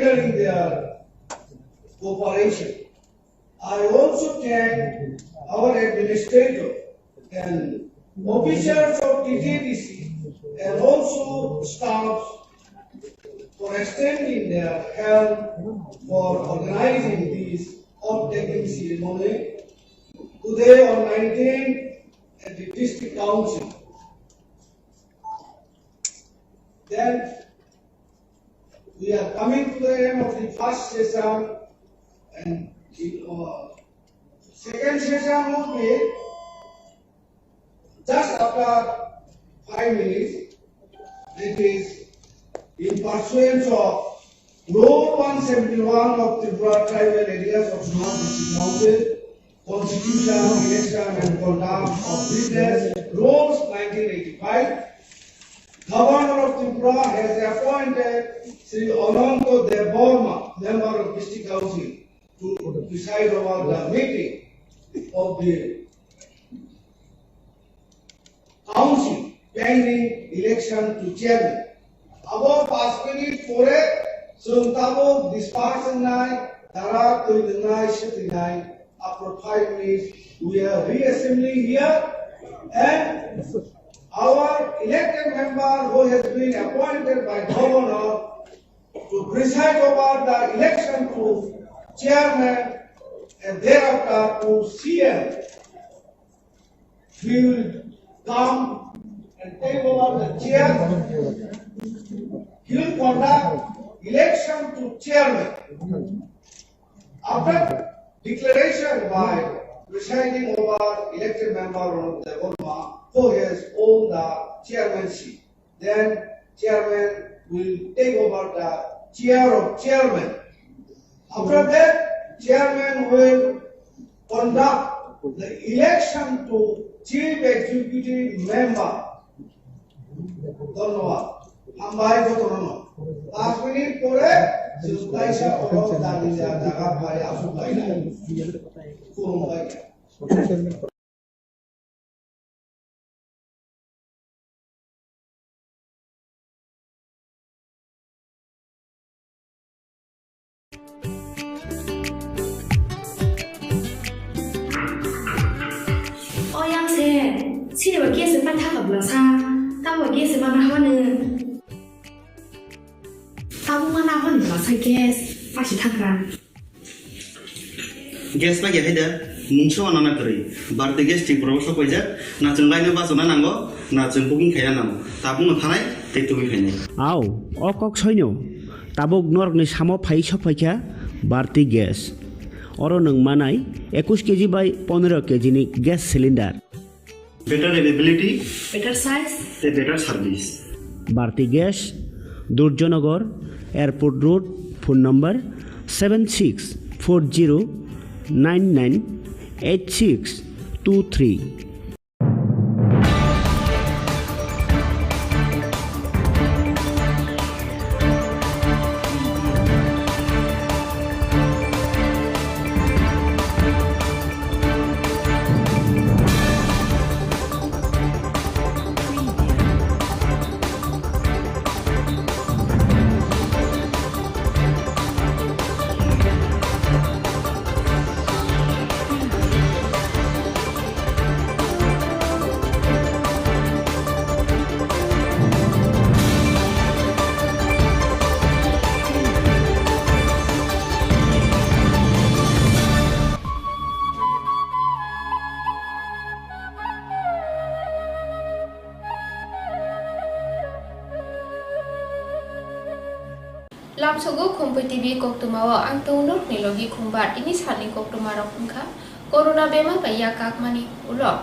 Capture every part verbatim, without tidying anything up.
sharing their cooperation. I also thank our administrator and officers of T T D C and also staffs for extending their help for organizing this oath-taking ceremony today on nineteenth at the District Council. Then we are coming to the end of the first session, and the, uh, second session will be just after five minutes. It is in pursuance of Rule one seventy-one of Tripura Tribal Areas Autonomous District Council, Constitution, Election and Conduct of Business, Rules nineteen eighty-five. Governor of Tripura has appointed Shri Ananta Debbarma, Member of District Council, to preside over the meeting of the Council pending election to chairman. Abo paanch minute pore chwng tabuk disperse wngnai, dara twi nwngnai, swtwinai. After five minutes, we are reassembling here, and our elected member who has been appointed by governor to preside over the election to chairman and thereafter to C M. He will come and take over the chair. He will conduct election to chairman. After declaration by presiding over elected member Ronald Debbarma, who has owned the chairmanship, then chairman will take over the chair of chairman. After that, chairman will conduct the election to chief executive member. Dhonnobad. Hambai jotono. Panch minute pore, chwng kaisa oro jani jaga bai asuk lainai. Khulumbai. O yang se, sini ba kesa pa thaka bla sa, tamo kesa ma na hone. Tamo ma na hone bla sa gas, pa si thakra. Gas ma ya haida, mungsa wana na kwrwi. Bharti Gas Tripura o sok paijak, na chwng laino bachana nango, na chwng booking khaina nango. Tabuk no thanai, tei tubui khainai. Au, o kok soino. Tabuk norokni samo phai sok phaikha Bharti Gas. Oro nwng manai ekush K G bai pondro K G ni gas cylinder. Better availability. Better size. Tei better service. Bharti Gas, Durjanagar, Airport Road, phone number seven six four zero nine nine eight six two three. Lamsogo Khumpui T V koktwmao ang tongo norokni logi Khumba. Tini salni koktwmarok wngkha, corona bemar bai yak kakmani ulo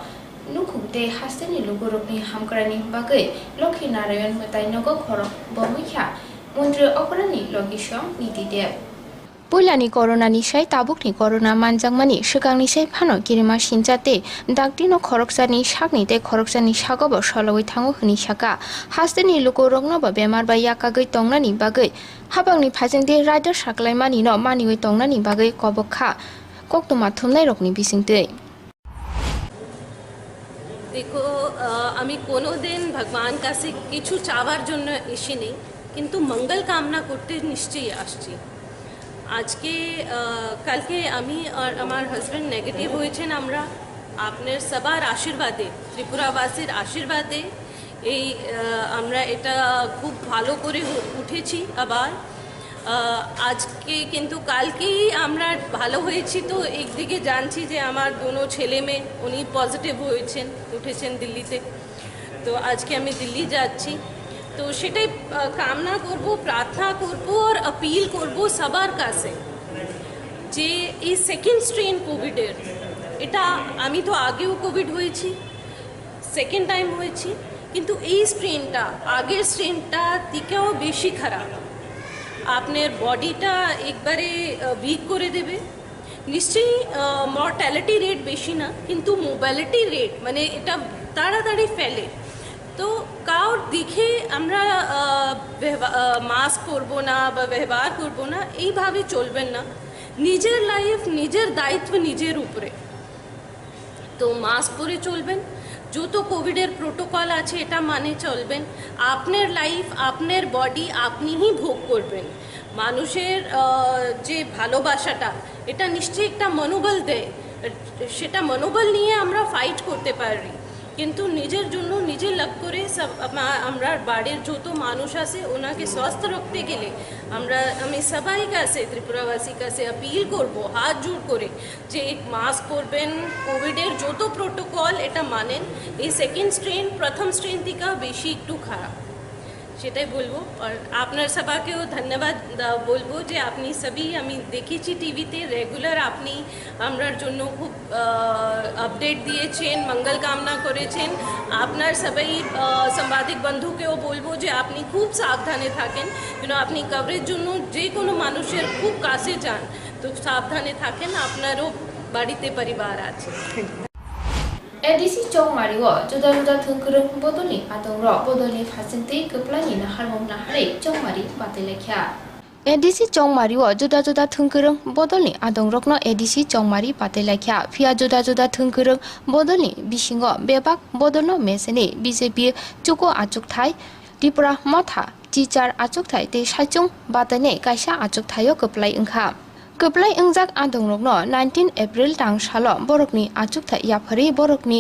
nukhung tei hasteni lukurokni hamkraini bagwi Lokhi Narayan mwtai nogo khorok bo wngkha Montri Operani logi song Niti Deb. Puilani coronani sai tabukni corona manjakmani swkangni sai phano kirima sincha tei dakti no khoroksani sakni tei khoroksani sago bo solowi thango hwnwi saka. Hasteni lukurokno bo bemar bai yakagwi tongnani bagwi habangni phajingdi rider saklaimani no maniwi tongnani bagwi kobok kha koktwma thumnairokni bisingtwi. দেখো, আহ, আমি কোনোদিন ভগবান কাছে কিছু চাওয়ার জন্য এসিনি। কিন্তু মঙ্গল কামনা করতে নিশ্চয়ই আসছি। আজকে আহ, কালকে আমি আর আমার হাজব্যান্ড নেগেটিভ হয়েছেন। আমরা আপনার সবার আশীর্বাদে, ত্রিপুরাবাসীর আশীর্বাদে এই আহ, আমরা এটা খুব ভালো করে উ- উঠেছি আবার। আহ, আজকে কিন্তু কালকেই আমরা ভালো হয়েছি, তো একদিকে জানছি যে আমার দুনো ছেলে মেয়ে উনি পজিটিভ হয়েছেন, উঠেছেন দিল্লিতে। তো আজকে আমি দিল্লি যাচ্ছি। তো সেটাই আহ, কামনা করব, প্রার্থনা করব আর আপিল করব সবার কাছে যে এই সেকেন্ড স্ট্রেন কোভিডের, এটা আমি তো আগেও কোভিড হয়েছি, সেকেন্ড টাইম হয়েছি, কিন্তু এই স্ট্রেনটা আগের স্ট্রেনটা থেকেও বেশি খারাপ। আপনার বডিটা একবারে উইক করে দেবে। নিশ্চয়ই মর্টালিটি রেট বেশি না, কিন্তু মোবালিটি রেট, মানে, এটা তাড়াতাড়ি ফেলে। তো কারোর দেখে আমরা মাস্ক পরবো না বা ব্যবহার করবো না, এইভাবে চলবেন না। নিজের লাইফ, নিজের দায়িত্ব নিজের উপরে। তো মাস্ক পরে চলবেন, যত কোভিডের প্রোটোকল আছে এটা মানে চলবেন। আপনার লাইফ, আপনার বডি আপনিই ভোগ করবেন। মানুষের আহ, যে ভালোবাসাটা, এটা নিশ্চয়ই একটা মনোবল দেয়। সেটা মনোবল নিয়ে আমরা ফাইট করতে পারি, কিন্তু নিজের জন্য নিজে লাভ করে সব আমা- আমরা বাড়ির যত মানুষ আছে ওনাকে সুস্থ রাখতে গেলে আমরা, আমি সবাই কাছে, ত্রিপুরাবাসী কাছে আপিল করব হাত জোড় করে যে মাস্ক পরবেন, কোভিডের যত প্রোটোকল এটা মানেন। এই সেকেন্ড স্ট্রেন প্রথম স্ট্রেন থেকে বেশি একটু খারাপ, সেটাই বলবো। আর আপনার সবাকেও ধন্যবাদ আহ, বলবো যে আপনি সবই, আমি দেখেছি টিভিতে রেগুলার, আপনি আমরার জন্য খুব আপডেট দিয়েছেন, মঙ্গল কামনা করেছেন। আপনার সবাই আহ, সাংবাদিক বন্ধুকেও বলবো যে আপনি খুব সাবধানে থাকেন, যেন আপনি কভারেজ জন্য যে কোনো মানুষের খুব কাছে যান, তো সাবধানে থাকেন, আপনারও বাড়িতে পরিবার আছে। A D C Chongmari o juda juda thwngkwrwng bodolni adongrok bodolni phasingtwi kwplaini naharmung naharwi Chongmari batailaikha. A D C Chongmari o juda juda thwngkwrwng bodolni adongrokno A D C Chongmari batailaikha, phiya juda juda thwngkwrwng bodolni bisingo bebak bodolno meseni B J P chuku achukthai, Tipra Motha chichar achukthai tei saichung batainai kaisa achukthaio kwplai wngkha. Kwplai wngjak adongrokno nineteen April tang salo borokni achukthai yapharwi borokni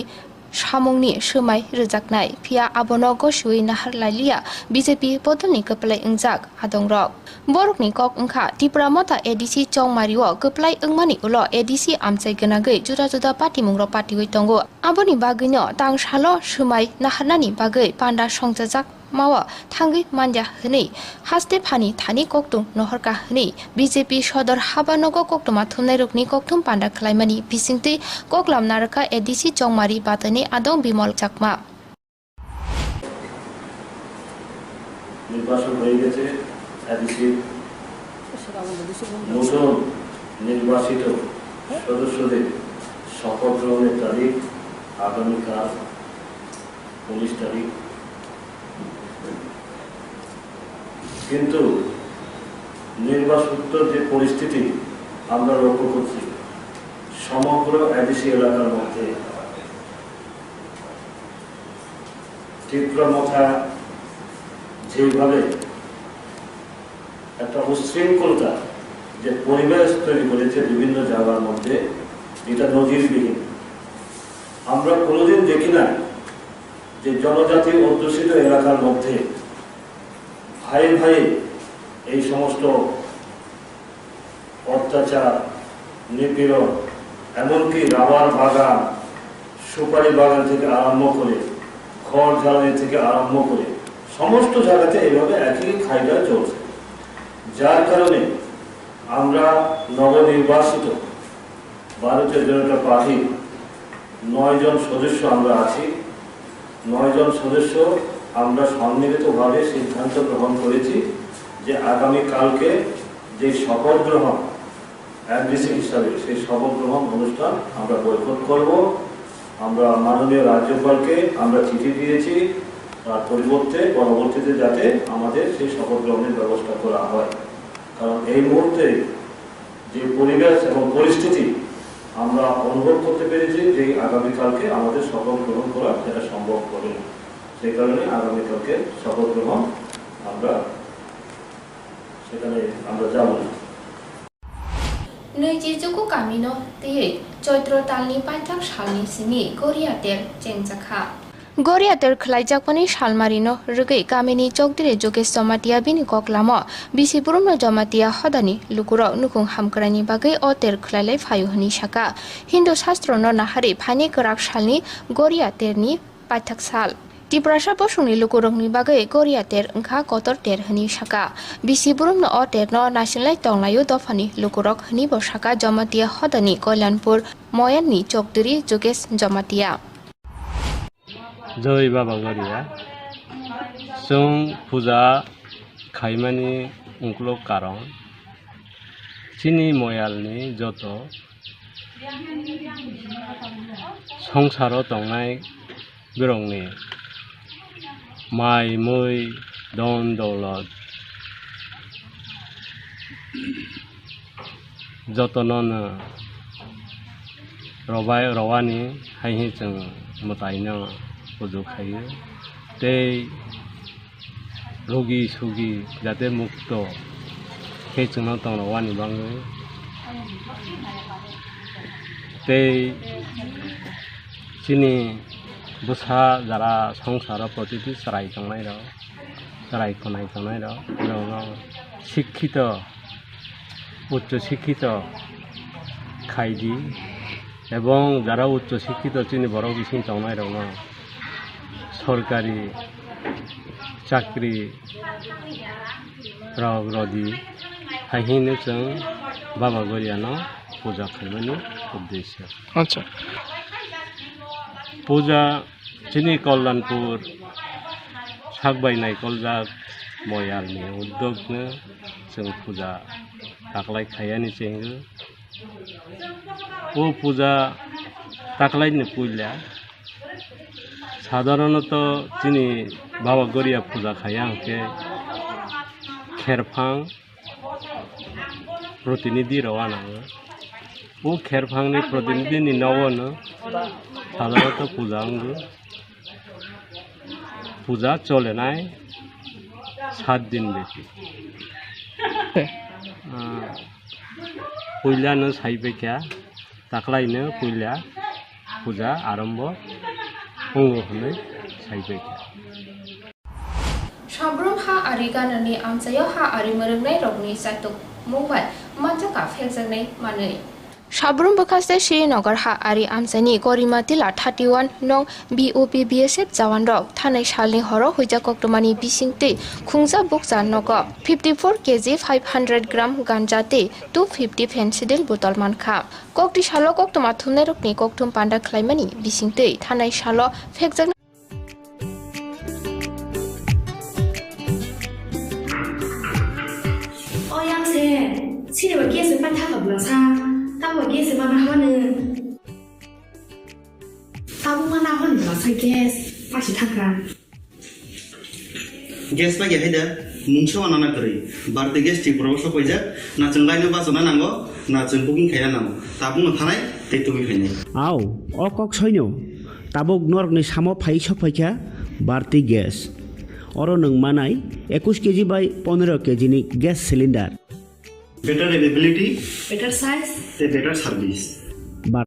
samungni swmai rwjaknai, phiya abono gosiwi nahar lailiya B J P bodolni kwplai wngjak adongrok. Borokni kok wngkha Tipra Motha A D C Chongmari o kwplai wngmani ulo A D C amchai gwnagwi juda juda patimungrok patiwi tongo. Aboni bagwino tang salo swmai naharnani bagwi panda songchajak mao thangwi manya hwnwi haste phani thani kokthum nohorkha hwnwi B J P sodor habanogo koktwma thumnairokni kokthum panda khlaimani bisingtwi koklam narwkha A D C Chongmari bataini adong Bimal Chakma. নির্বাচন হয়ে গেছে, এডিসির নতুন নির্বাচিত সদস্যদের শপথ গ্রহণের তারিখ আগামীকাল উনিশ তারিখ। কিন্তু নির্বাচনর যে পরিস্থিতি আমরা লক্ষ্য করছি, সমগ্র এডিসি এলাকার মধ্যে টিপ্রা মথা যেভাবে একটা উচ্ছৃঙ্খলতা যে পরিবেশ তৈরি করেছে বিভিন্ন জায়গার মধ্যে, এটা নজিরবিহীন। আমরা কোনোদিন দেখি না যে জনজাতি অধ্যুষিত এলাকার মধ্যে ভাই ভাই এই সমস্ত অত্যাচার, নিপীড়ন, এমনকি রাবার বাগান, সুপারি বাগান থেকে আরম্ভ করে, ঘর জ্বালানি থেকে আরম্ভ করে সমস্ত জায়গাতে এইভাবে একই কায়দায় চলছে। যার কারণে আমরা নবনির্বাচিত ভারতীয় জনতা পার্টির নয় জন সদস্য আমরা আছি। নয় জন সদস্য আমরা সম্মিলিতভাবে সিদ্ধান্ত গ্রহণ করেছি যে আগামীকালকে যে শপথ গ্রহণ, এমডিসি হিসাবে সেই শপথ গ্রহণ অনুষ্ঠান আমরা বয়কট করব। আমরা মাননীয় রাজ্যপালকে আমরা চিঠি দিয়েছি, তার পরিবর্তে পরবর্তীতে যাতে আমাদের সেই শপথ গ্রহণের ব্যবস্থা করা হয়, কারণ এই মুহূর্তে যে পরিবেশ এবং পরিস্থিতি আমরা অনুভব করতে পেরেছি যে আগামীকালকে আমাদের শপথ গ্রহণ করা সেটা সম্ভব হবে না। সেই কারণে আগামীকালকে শপথ গ্রহণ আমরা সেখানে আমরা যাব না। Nwichi Chuku kamino twiwi Choitro talni paithak salni simi Goria ter chengjakha. Goria ter khlaijakmani salmarino rwgwi kamini chokdiri Jogesh Jamatia bini koklamo bisi burumno Jamatia hodani lukurok nukhung hamkraini bagwi o ter khlailai phaio hwnwi saka. Hindu shastrono naharwi phaini kwrak salni Goria terni paithak sal. Tiprasa bosongni lukurokni bagwi Goria ter wngkha kotor ter hwnwi saka. Bisi burumno o terno naisinglai tonglaio dophani lukurok hwnwibo saka Jamatia hodani Koilanpur moyanni chokdiri Jogesh Jamatia. Joi Baba Goria. Chwng puja khaimani ukulok karon chini moyalni joto songsaro tongnai borokni mai mui don dolot jotono no robai rowani hai hai chwng mwtaino pujo khaio tei rogi sogi jate mukto khe chwngno tong rowani bagwi tei chini bwsa jara songsaro protiti chwrai tongnai rok. Chwrai khwnai tongnai rok, borokno sikkito, uccho sikkito khai di, ebong jara uccho sikkito chini borok bising tongnai rokno sorkari chakri rok rodi, hai hino chwng Baba Goriano puja khaimani uddesyo. Acha. Puja Chini Kollanpur sak bai naikoljak moyalni uddokno chwng puja taklai khaiyani chengwi. O puja taklaini puila sadharonoto chini Baba Goria puja khaiya hwnkhe kherphang protinidhi rok anango. O kherphangni protinidhini nogono sadharonoto puja wngo. Puja cholenai sat din beti. Ah, puilano saibaikha, taklaino puila puja arombo wngo hwnwi saibaikha. Sabrum ha ari ganani amchaio ha ari mwrwknai rokni chatukmung bai manjak a phekjaknai manwi. Sabrum bwkhaste Srinagar ha ari amchaini Gorima Tila thirty one nong B O P B S F jawan rok thanai salni horo huijak koktwmani bisingtwi khungsa bukcha nogo fifty four K G five hundred gram ganja tei two fifty fentanyl botol mankha. Kokti salo koktwma thumnairokni kokthum panda khlaimani bisingtwi thanai salo phekjaknai. O yang se, sini ba gas pai tha ka bla sa, ta ba gas ma na ha ne. Ta bu ma na ha ne bla sa gas, pa si thakra. Gas pa ge haida, mungsa wana na kwrwi. Bharti Gas Tripura o sok paijak, na chwng line o bachana nango, na chwng booking khaina nango. Tabukno thanai tei tubui phainai. Au, o kok soino. Tabuk norokni samo phai sok phaikha Bharti Gas. Oro nwng manai ekush K G bai pondro K G ni gas cylinder. Better availability. Better size. Tei better service. Bar-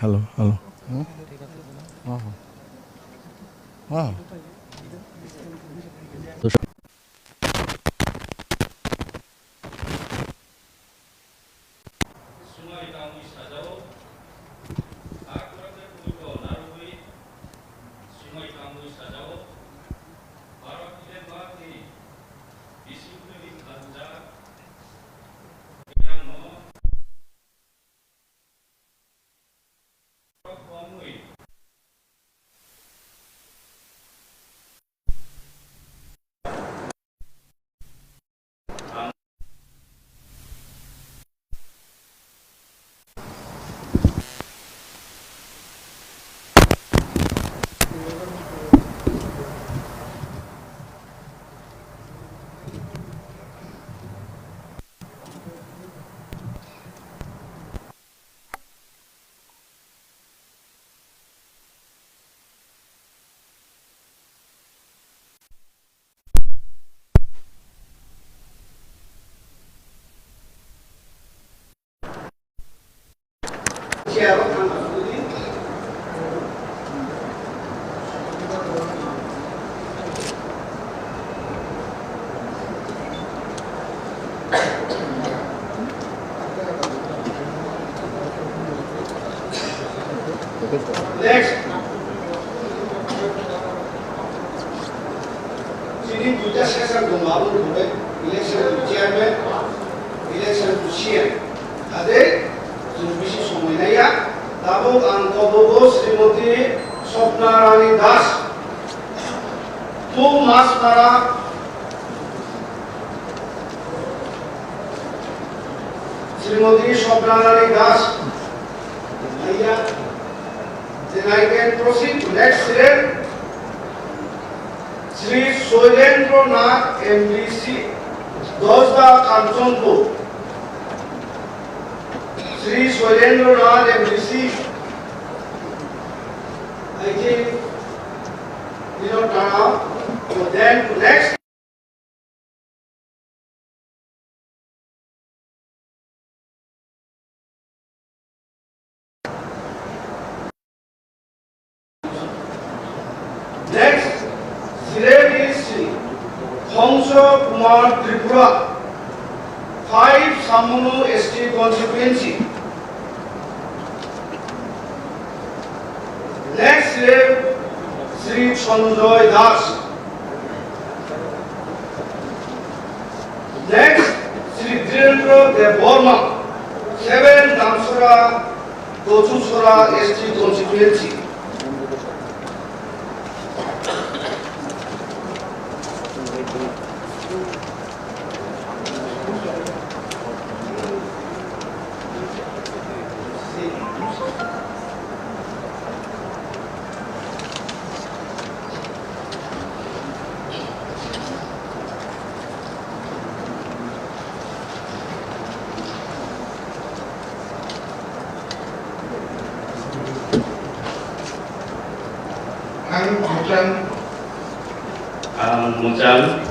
Hello, hello. Hmm? Oh. Oh. Next, chini duita session tongo, aboni pore election to chairman, election to C M. Ade chwng bisi somoi naiya. Tabuk ang kobogo Srimoti Swapna Rani Das, two Masmara, Srimoti Swapna Rani Das, naiya. Then I can proceed to next slide. Shri Soilendra Nath M D C, Dosda Kanchanpur. Shri Soilendra Nath M D C, I think, you know, turn out. So then to next. Next, Sri Khongso Kumar Tripura, five Samunu S T constituency. Next slave, Sri Sanjoy Das. Next, Sri Dhirendra Debbarma, seven Damsora, Kochusora S T constituency. Ang Muchang. Ang Muchang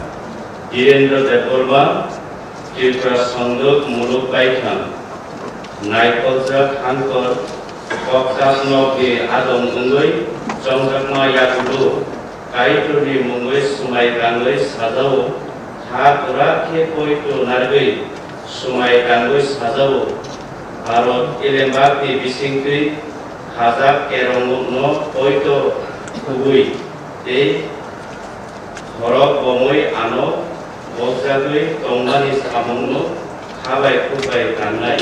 Dhirendra Debbarma, Tripura Songdok Muluk Baithang, naikoljak hankor, kokchap nokni adong wngwi chongjakma yagulo, Kaitorni mungwi swmai kangwi sajao, ha kwrak khe poito narwgwi swmai kangwi sajao, Bharat elembakni bisingtwi khajak kerongno poito khugwi tei khorok bomwi ano bokjagwi tongmani samungno kha bai khuk bai tangnai.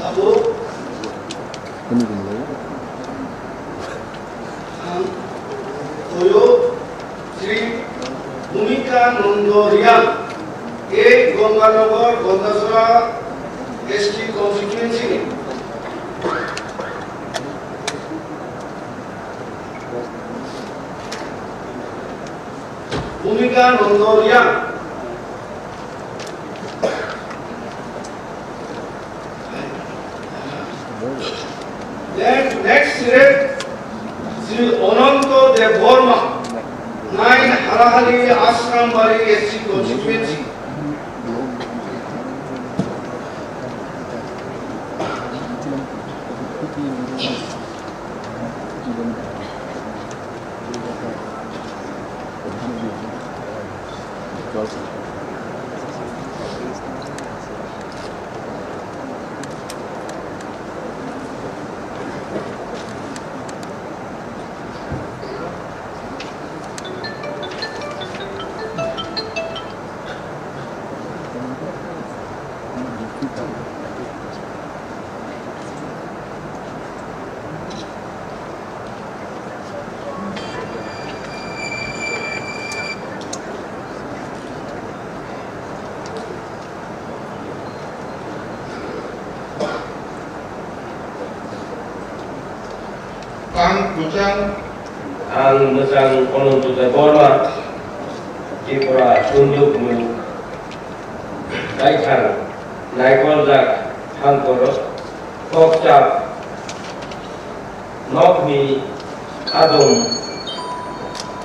Abo. Ang Toyo Sri Bhumika Nondo Riang, A Ganganagar Gandachara S T constituency ni. Bhumika Nondo Riang. Then next slave, Sri Ananto Debbarma, nine Harahari Ashram Bari S C constituency. Ang mwchang Ananto Debbarma, Tripura Sundukmung, Baithang naikoljak hangkoro kokchap nokni adong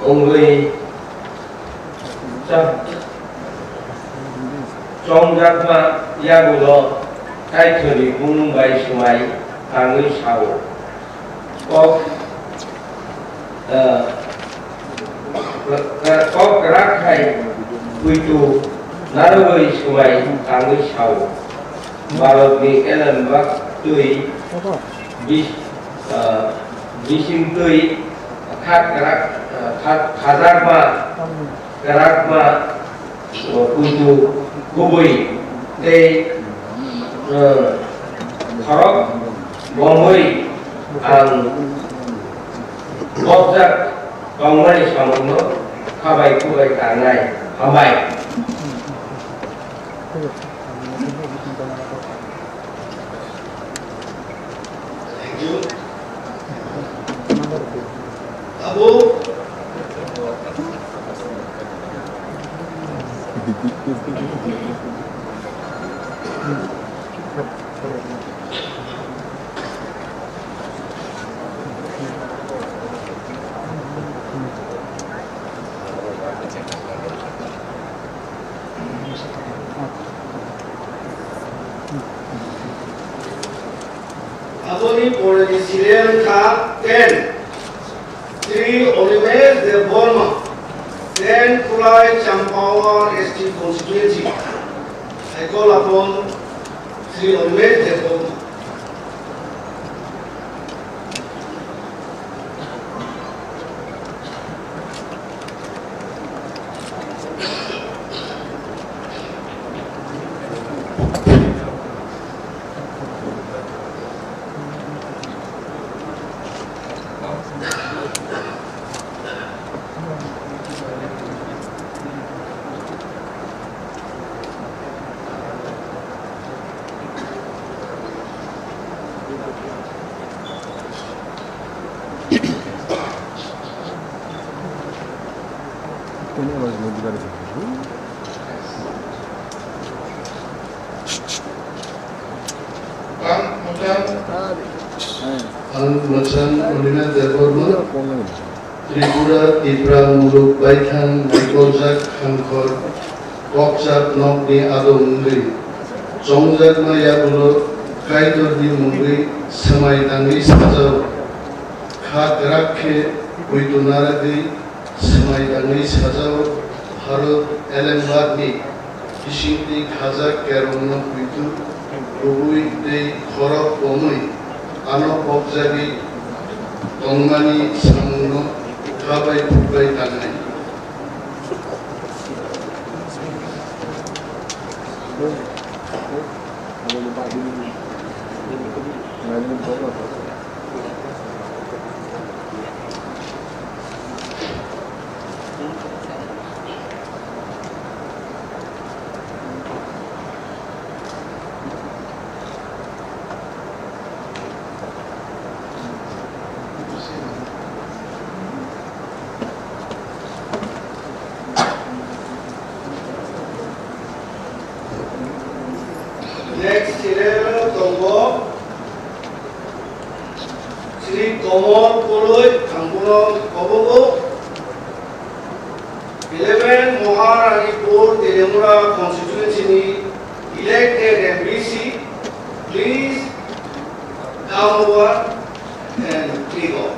wngwi cha-, chongjakma yagulo Kaitorni bumung bai swmai tangwi sao. Kok, eh, kok kwrak khai puitu narwgwi swmai tangwi sao. Bharatni elembak twi bis-, eh, bising twi kha kwrak, eh, kha-, khajakma kwrakma, o, puitu kubui tei, o, khorok bomwi ang bokjak tongmani samungno khabai kubai tangnai. Hambai. Thank you. Abo. Aboni poreni serial wngkha ten, Shri Animesh Debbarma, ten Khulai Champawar S T constituency. I call upon Shri Animesh Debbarma. Ang mwchang, ang mwchang Anina Debbarma, Tripura Tipra Muluk Baithang naikoljak hangkhor kokchap nokni adong wngwi chongjakma yagulo Kaitorni mungwi swmai tangwi sajao. Kha kwrak khe puitu narwgwi swmai tangwi sajao, Bharat elembakni bisingtwi khajak kerongno puitu kubui tei khorok komwi ano pokjagwi tongmani samungno kha bai phuk bai tangnai. Next serial tongo Shri Komol Koloi, ang bono kobogo. Eleven Maharanipur Teliamura constituency ni elected M D C, please come over and click on.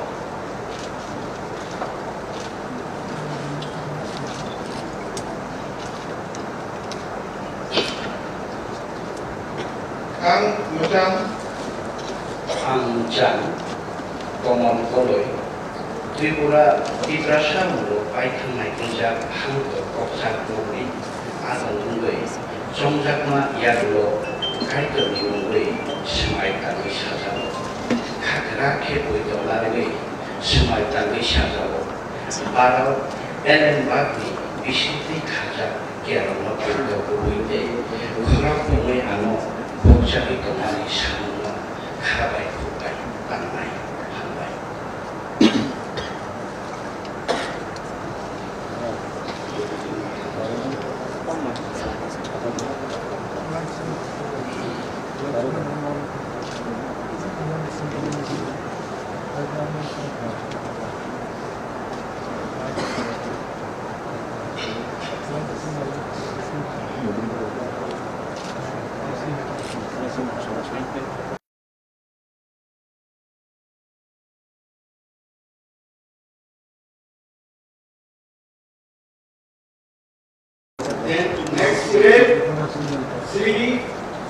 Ang mwchang. Ang mwchang. Komon Koloi. Tripura, Tiprasa mungro paithang naikojak hangto kokchak mungni adong wngwi chongjakma yagulo Kaitorni mungwi swmai tangwi sajao. Kha kwrak khe poito narwgwi swmai tangwi sajao. Bharat elembakni bisingtwi khajak kerongno pungno kubui tei khorok tongwi ano bokjagwi tongmani samungno kha bai khuk bai tangnai. Hambai. Then next event, Shri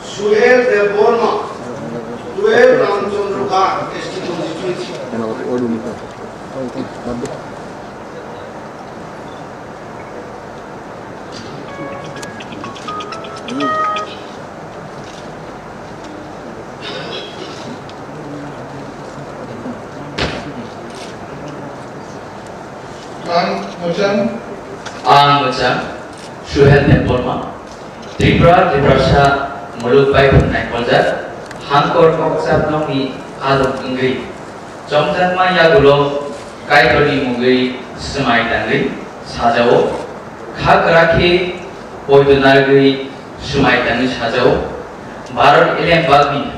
Suhel Debbarma, twelve Ramchandra Ghat, S T constituency. Ang Mochang. Ang Mochang, Suhel Debbarma, Tripura, Tiprasa, Muluk bai khumnai koljak, Hangkor Kokchap nokni adong wngwi, chongjakma yagulo Kaitorni mungwi swmai tangwi sajao, kha kwrak khe poito narwgwi swmai tangwi sajao, Bharat elembakni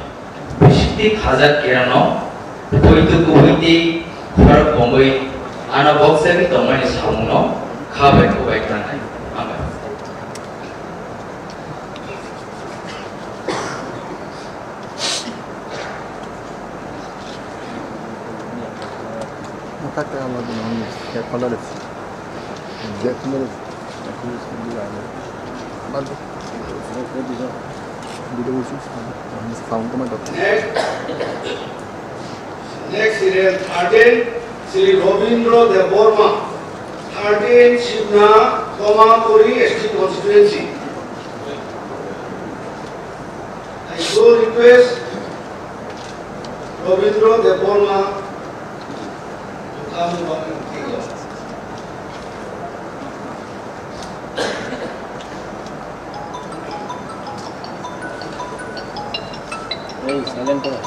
bisingtwi khajak kerongno poito kubui tei khorok bomwi ano boksagwi tongmani samungno kha bai kubai khanai. Hambai. Next, next serial thirteen, Shri Robindra Debbarma, thirteen Shibna, Komapuri S T constituency. I so request Robindra Debbarma to come on the field. Hey, silent koro.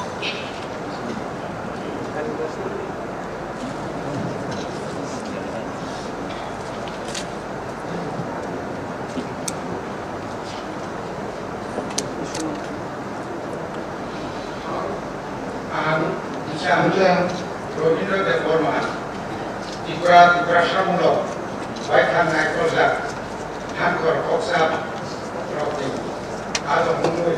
Ang Isha Mujang Robindra Debbarma, Tripura, Tiprasa mungno baithang naikolja, Hangkor Kokchap rokni ado mungwi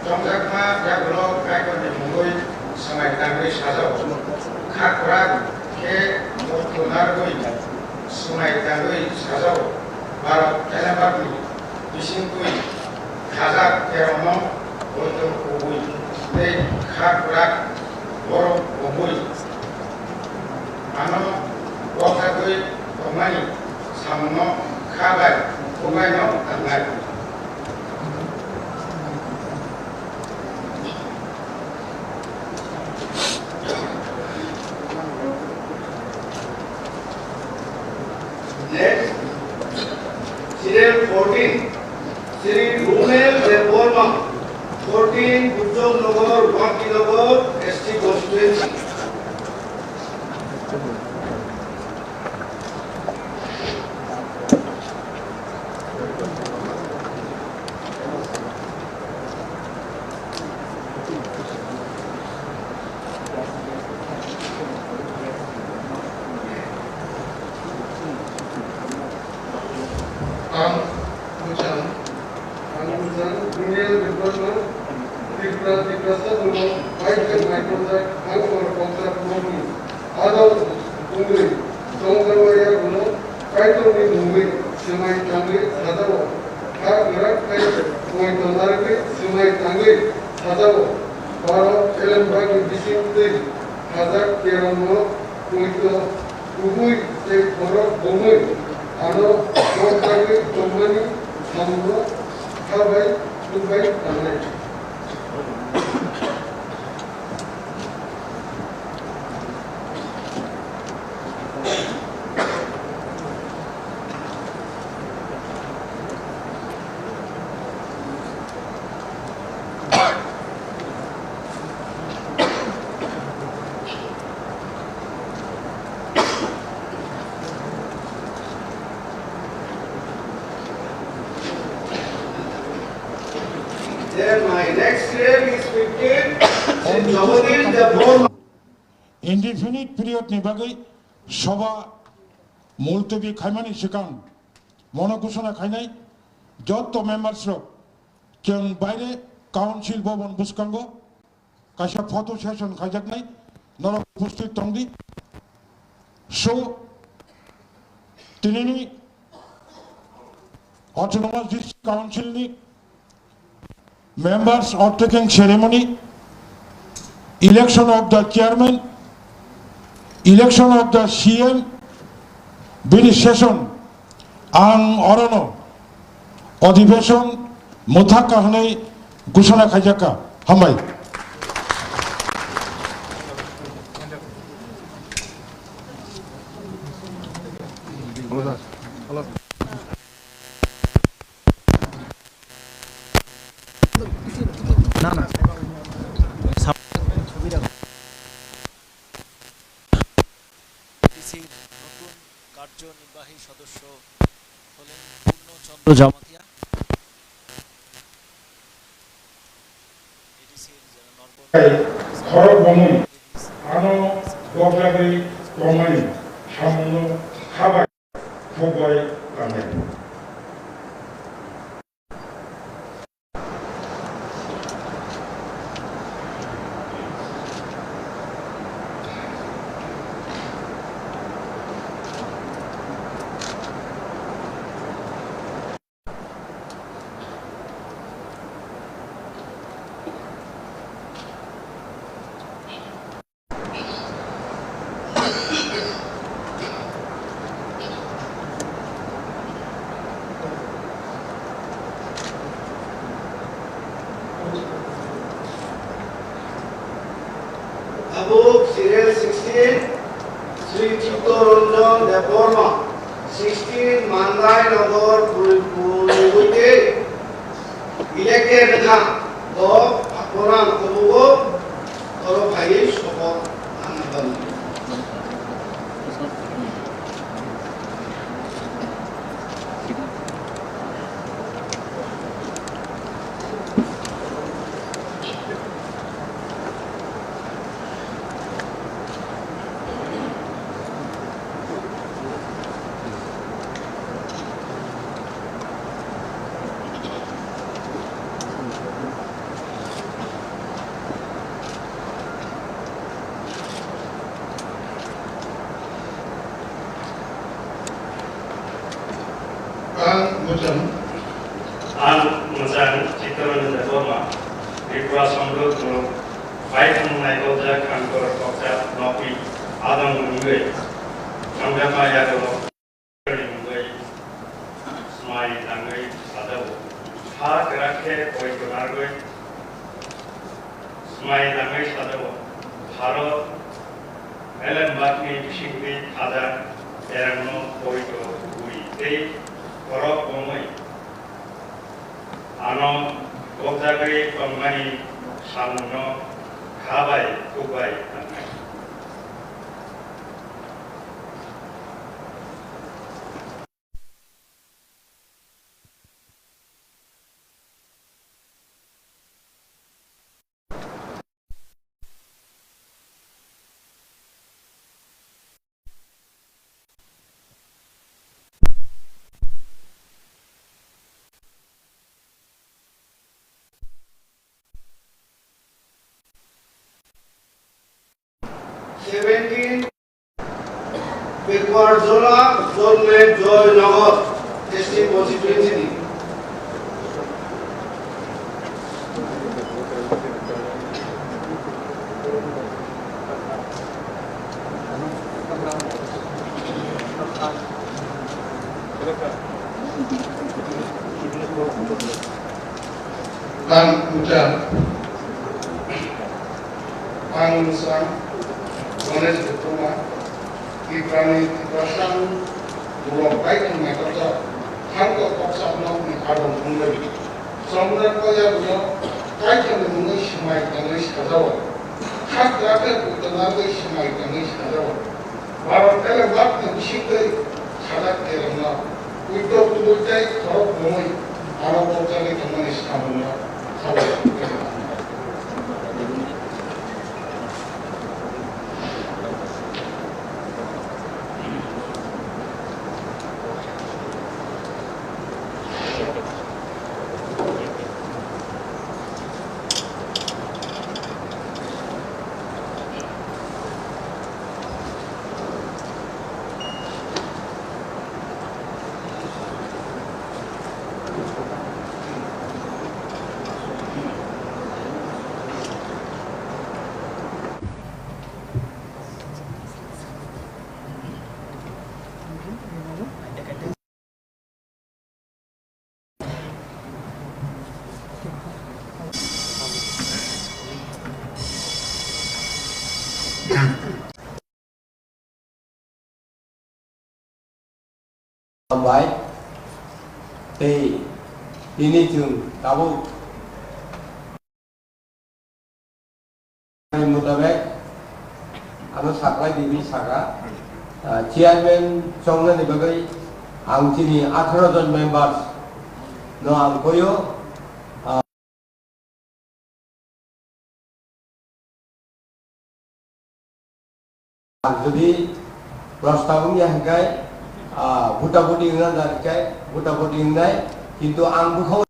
chongjakma yagulo Kaitorni mungwi swmai tangwi sajao. Kha kwrak khe muitu narwgwi swmai tangwi sajao. Bharat elembakni bisingtwi khajak kerongno poito kubui tei kha kwrak borok kubui ano bokhagwi tongmani samungno kha bai kubaino tangnai. Next, serial fourteen, Shri Runel Debbarma, fourteen Bujong Nagar, Wangkinagar, S T constituency. Ang Mujang, ang Mujang, Daniel Debbarma, Tripura, Tiprasa, Buno, Baikal, Maikonjak, Hangkor, Kokjak, Moni, Adang wngwi tongjakma yagulo Kaitorni mungwi swmai tangwi sajao. Kha kwrak tei poito narwgwi swmai tangwi sajao. Bharat elembakni bisingtwi khajak kerongno poito kubui tei borok bomwi ano bokhagwi tongmani samungno kha bai tubui tangnai. There My next slave is fifteen, Shri Jagadish Debbarma. Indefinite period ni bagwi soba multubi khaimani swkang mono ghosona khainai jotto members rok chwng baire council bhaban bwskango kaisa photo session khaijaknai, norok uposthit tongdi. So, tinini Autonomous District Council ni members oath taking ceremony, election of the chairman, election of the C M, bini session ang orono Adhibeshon mwthakka hwnwi ghosona khaijakha. Hambai. না, না। এডিসির নতুন কার্যনির্বাহী সদস্য হলেন পূর্ণচন্দ্র জমাতিয়া। এডিসির যারা নরবর Khorok bomwi ano gokjagwi tongmani samungno khabai khukbai tangnai. Tabuk serial sixteen, Sri Chittoranjan Debbarma, sixteen Mandai Nagar, Puri-, Puri-, Puri-, Elected wngkha, bo Akoran kubugo oro phaiwi sopo nangna bagwi. Ang mwchang. Ang mwchang Chittaranjan Debbarma, Tripura Songho Group, bai thangmung naikoljak ang borok kokjak nokwi adong wngwi thangjakma yago. Ni mungwi swmai tangwi sajao. Ha kwrak khe poito narwgwi swmai tangwi sajao. Bharat elembakni bisingtwi khajak erangno poito kubui tei khorok bomwi ano gokjagwi tongmani samungno kha bai khuk bai tangnai. Seventeen, Pekuarjora, Jonme Joynagar, S T constituency ni. Ang Ucha, ang Ucha, Ganesh Debbarma, Tiprani Tiprasa, Mulok Baithang Naikajak, Thangkok Koksa Nokni Adong Thungwi, Chomra Koya Buno, Kaithangni Mungwi Swmai Tangwi Sajao, Khak Rakhe Butonagwi Swmai Tangwi Sajao. Bharat elembakni bisingtwi sajak kerongno, uitok tubui tei khorok bomwi ano kokjagwi tongmani samungno Hambai tei tini chwng tabuk mutabek ano saklai di hwnwi sakha, ah, chairman chongnani bagwi ang chini atharo jon members no ang koyo. Ang jodi prostab wngya hwnkhe, ah, buta buti wngna da hwnkhe, buta buti wngnai, kintu ang bwkha,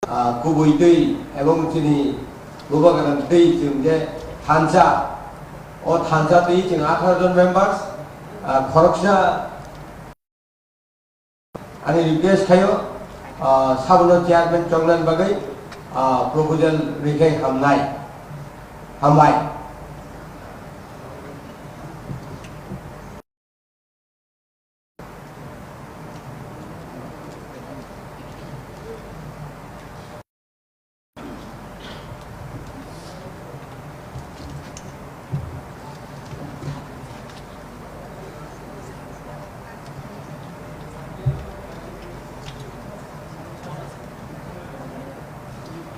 ah, kubui twi ebong chini bubagra twi chwng je thansa, o thansa twi chwng atharo jon members, ah, khoroksa Ani request khaio, ah, sabono chairman chongnani bagwi, ah, proposal rikhe hamnai. Hambai.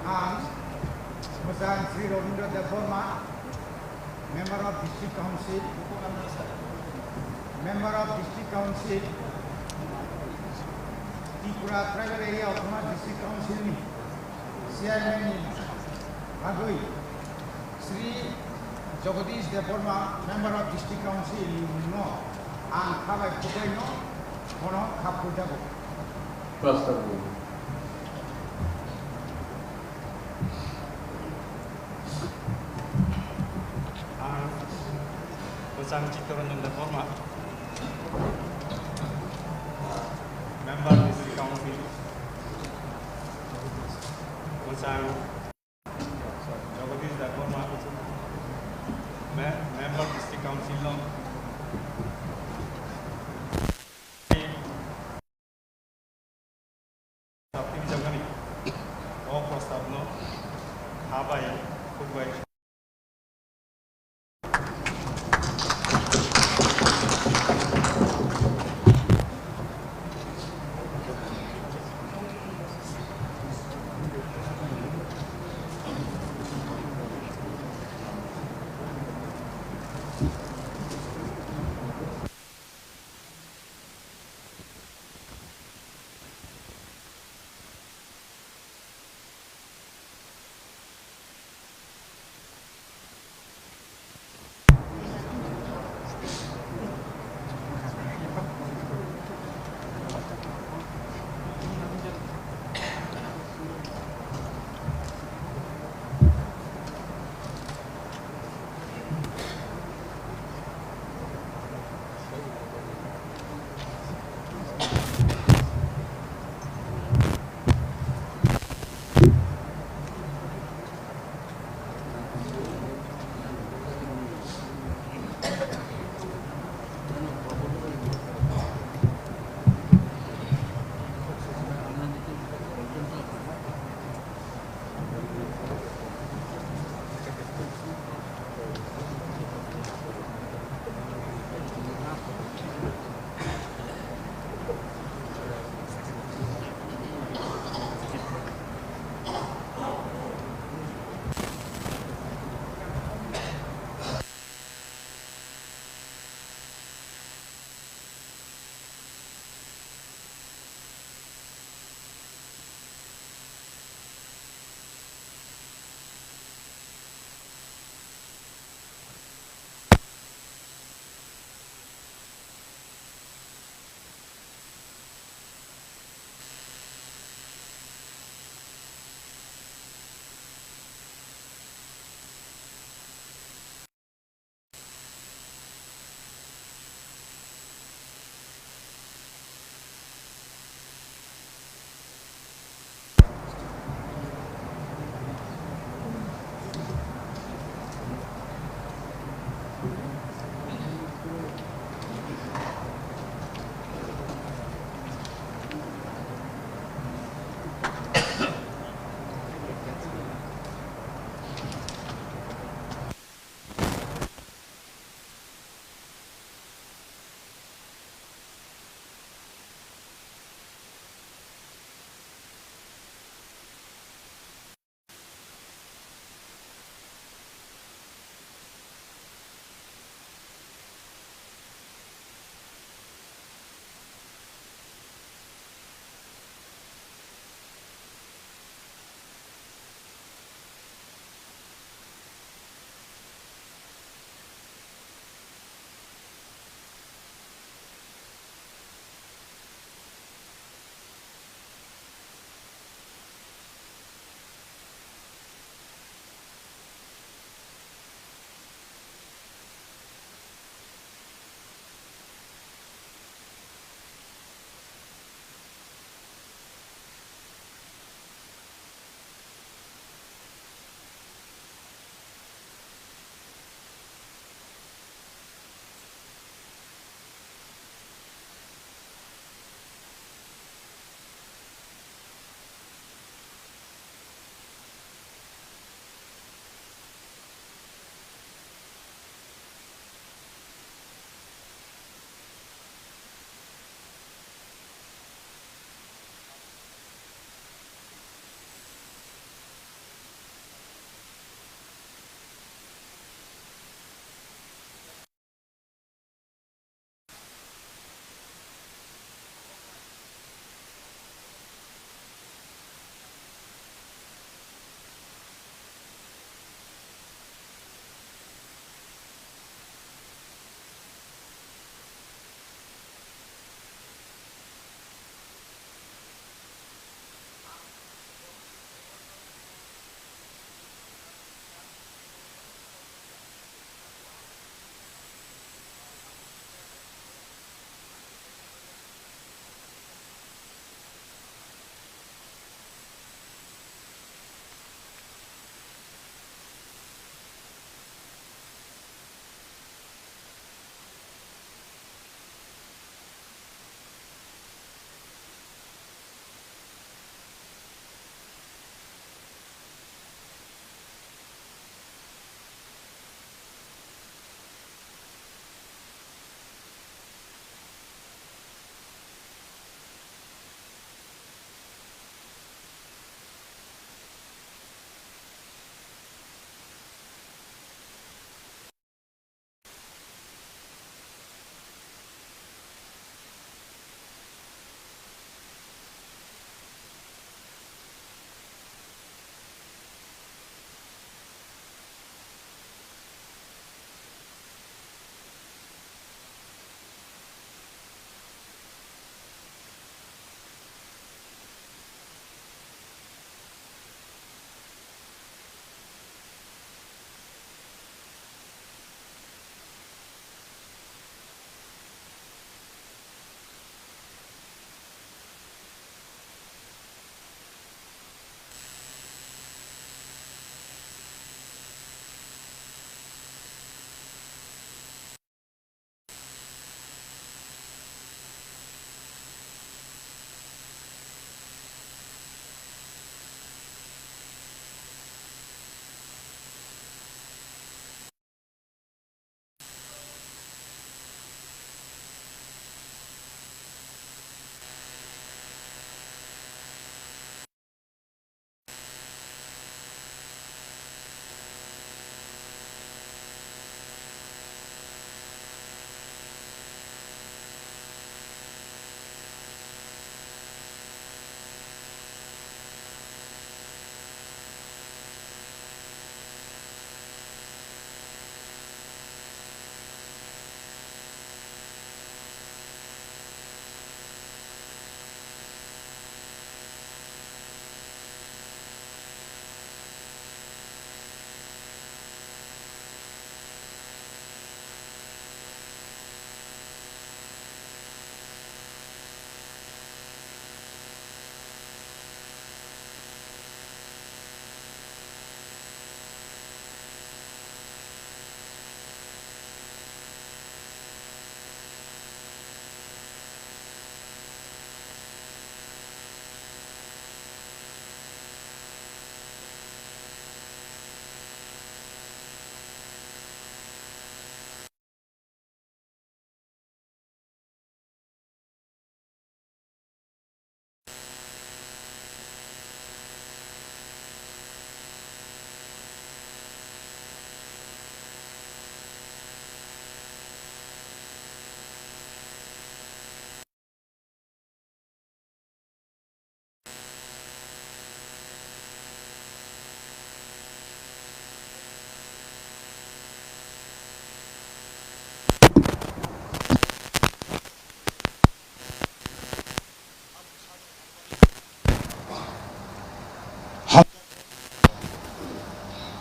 Ang Bwsang Sri Rabindra Debbarma, Member of District Council, Member of District Council, Tripura Tribal Area Autonomous District Council ni Chairman ni bagwi Sri Jagadish Debbarma, Member of District Council ni mungno ang kha bai kwplaino bono khap khujago. Prostab. Ang Bwsang Chittaranjan Debbarma, Member District Council, Bwsang Jagadish Debbarma, Me-, Member District Council no. Prostabni jagani o prostabno ha bai, khuk bai.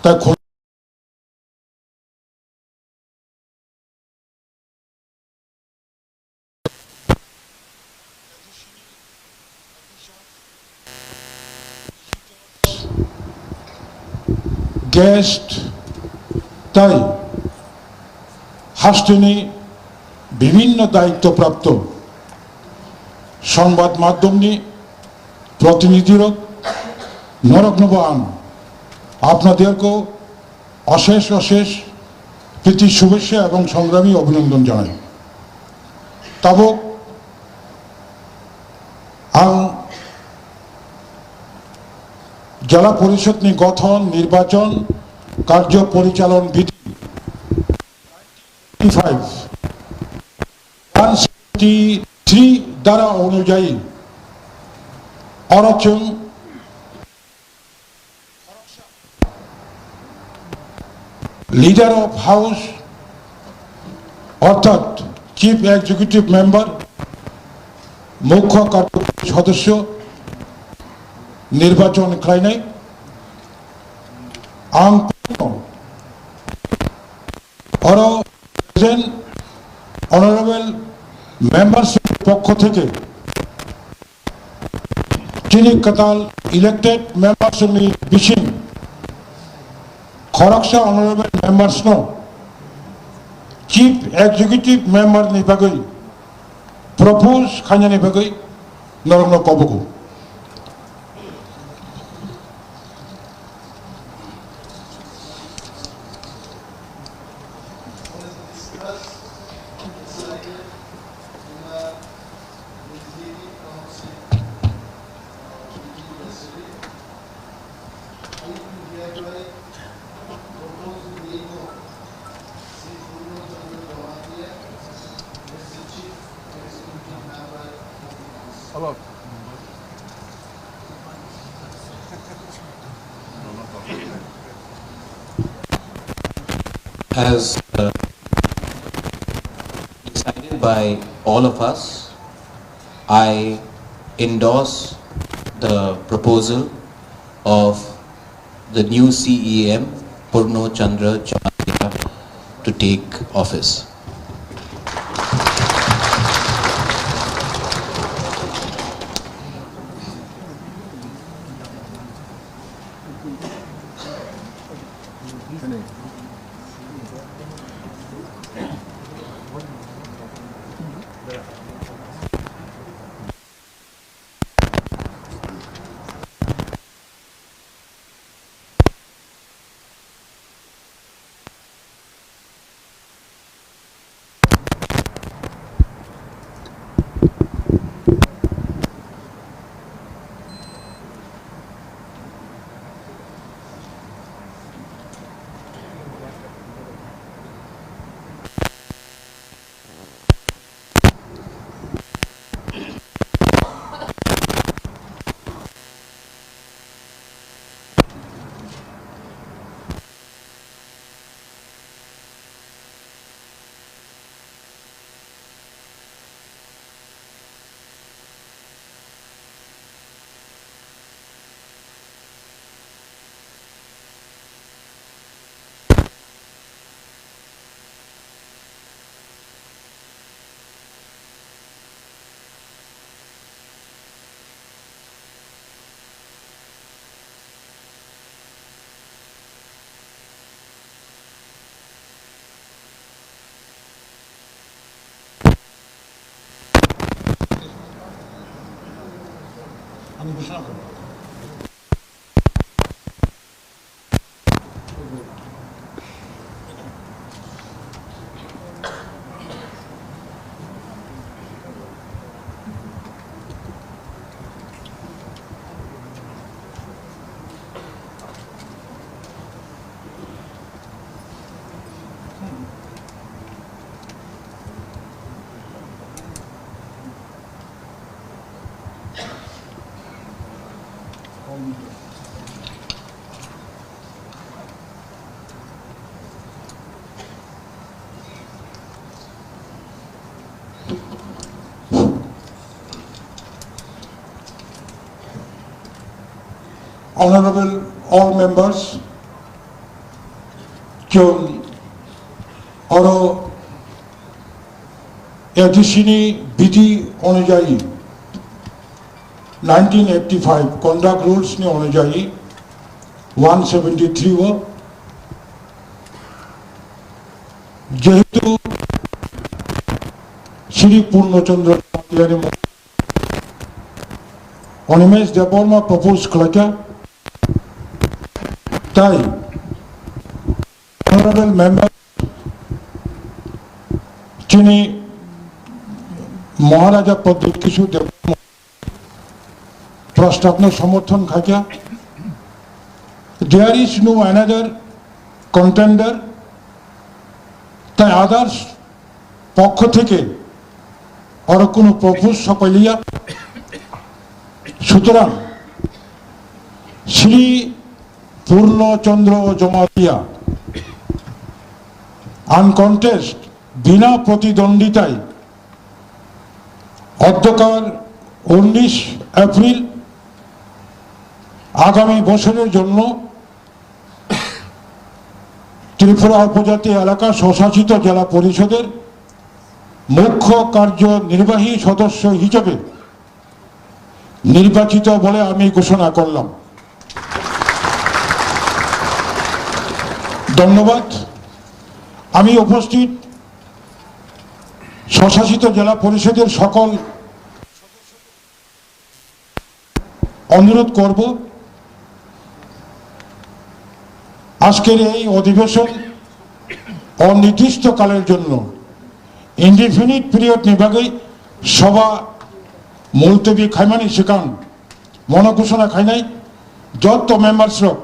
tei khul- Guest tei hasteni bibhinno dayittw prapto songbad maddhomni protinidhirok noroknobo ang apnaderko অশেষ অশেষ প্রীতি শুভেচ্ছা এবং সংগ্রামী অভিনন্দন জানাই। Tabuk ang Jela Porishod ni gothon, nirbachon, karjo porichalon bidhi five, one seventy three dara onujayi oro chwng Leader of House orthat Chief Executive Member, Mukho Karjokari Sodosyo nirbachon khlainai. Ang oro present honorable members ni pokho theke chini kwtal elected members ni bising khoroksa honorable members no Chief Executive Member ni bagwi propose khainani bagwi norokno kobogo. As, uh, decided by all of us, I endorse the proposal of the new C E M, Purno Chandra Jamatia, to take office. Honorable all members, Chwng oro A D C ni bidi onujayi, nineteen eighty-five conduct rules ni onujayi one seventy-three o jehetu Shri Purno Chandra Jamatia ni Animesh Debbarma propose khlaikha, tai honorable member chini Maharaja Pradyut Kishore Debbarma prostabno somorthon khaikha. There is no another contender, tai others পক্ষ থেকে আরো কোনো প্রপোজ সপাইলিয়া। সুতরাং শ্রী পূর্ণচন্দ্র জমাতিয়া আনকনটেস্ট বিনা প্রতিদ্বন্দ্বিতায় অধ্যকার উনিশ এপ্রিল আগামী বছরের জন্য ত্রিপুরা উপজাতি এলাকা স্বশাসিত জেলা পরিষদের মুখ্য কার্যনির্বাহী সদস্য হিসেবে নির্বাচিত বলে আমি ঘোষণা করলাম। ধন্যবাদ। আমি উপস্থিত স্বশাসিত জেলা পরিষদের সকল অনুরোধ করব, আজকের এই অধিবেশন অনির্দিষ্টকালের জন্য, ইনডিফিনিট পিরিয়ড ni bagwi সভা মুলতবি khaimani swkang মনোঘোষণা khainai joto membersrok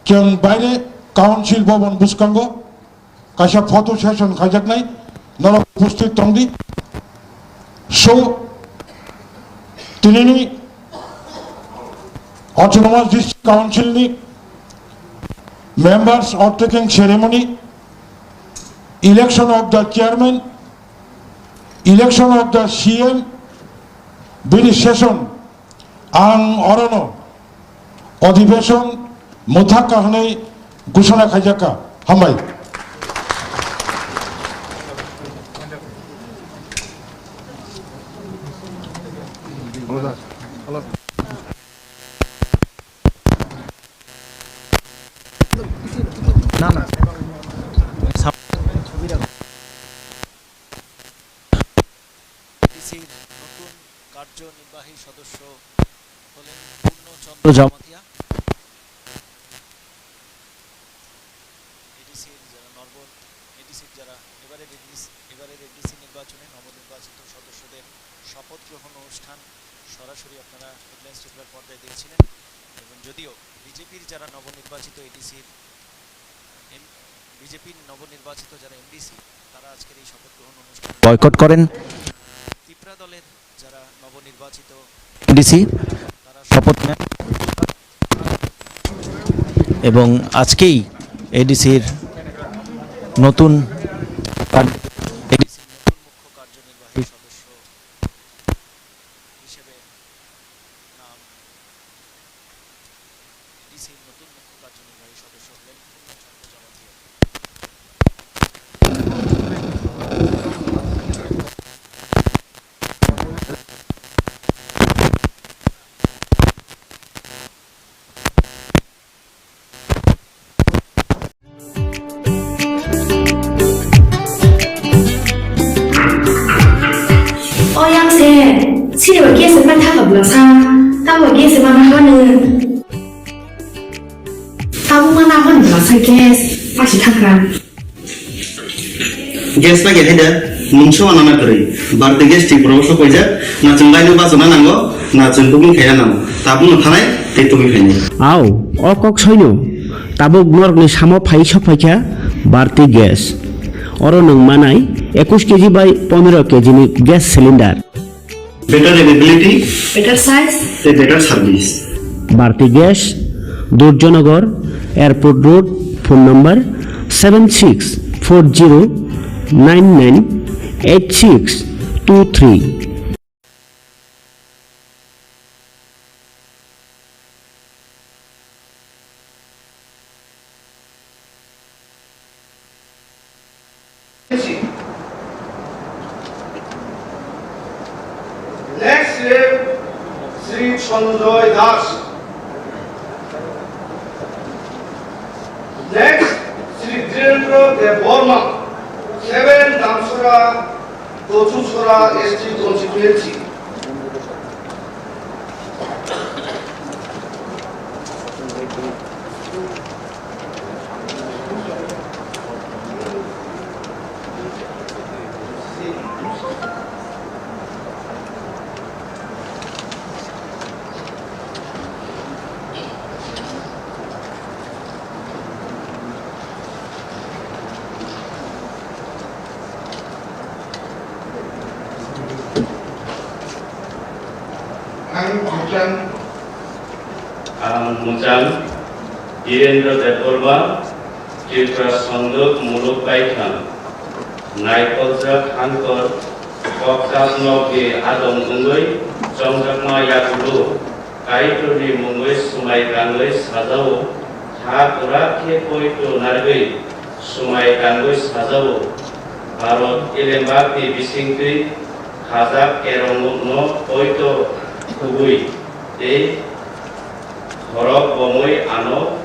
chwng baire council bhaban bwskango kaisa photo session khaijaknai, norok upasthit tongdi. So, tinini Autonomous District Council ni members oath taking ceremony, election of the chairman, election of the C M, bini session ang orono অধিবেশন mwthakha hwnwi ঘোষণা khaijakha. Hambai. এডিসির নতুন কার্যনির্বাহী সদস্য হলেন পূর্ণচন্দ্র জমাতিয়া। এডিসির যারা নব, এডিসির যারা এবারের এডিসি, এবারের এডিসি নির্বাচনে নবনির্বাচিত সদস্যদের শপথ গ্রহণ অনুষ্ঠান সরাসরি আপনারা হেডলাইন্স ত্রিপুরার পর্দায় দেখছিলেন। এবং যদিও বিজেপির যারা নবনির্বাচিত এডিসির, এম-, বিজেপির নবনির্বাচিত যারা এমডিসি, তারা আজকের এই শপথ গ্রহণ অনুষ্ঠান বয়কট করেন। তিপ্রা দলের যারা নবনির্বাচিত এডিসি, তারা শপথ নেন এবং আজকেই এডিসির নতুন কার-, এডিসির নতুন মুখ্য কার্যনির্বাহী সদস্য হিসেবে নাম এডিসির নতুন মুখ্য কার্যনির্বাহী সদস্য হলেন পূর্ণচন্দ্র Jamatia. O yang se, sini ba gas ma tha ka bla sa, ta ba gas ma na ha ne. Ta bu ma na ha ne bla sa gas, pa si tha ka. Gas na ge hai da, nung se wa na na kari, bar te gas ti pro so koi ja, na chung lai no ba so na nango, na chung booking khai na nango, ta bu no thanai, te tu khai ne. Au, o kok soino. Tabuk norokni samo phai sok phaikha Bharti Gas. Oro nwng manai ekush K G bai pondro K G ni gas cylinder. Better availability. Better size. A better service. Bharti Gas, Durjanagar, Airport Road, phone number seven six four zero nine nine eight six two three. Sanjoy Das. Next, Sri Dhirendra Debbarma, seven Damsora, Kochusora S T constituency. Ang Bhutan. Ang Muchang Dhirendra Debbarma, Tripura Songdok Muluk Baithang, Naikolchak Hangkor, Kokchap Nokni Adong Wngwi Chongjakma Yakulo, Kaitorni mungwi swmai tangwi sajao, ha kwrak khe poito narwgwi swmai tangwi sajao. Bharot elembakni bisingtwi khajak kerongno poito khugwi tei khorok bomwi ano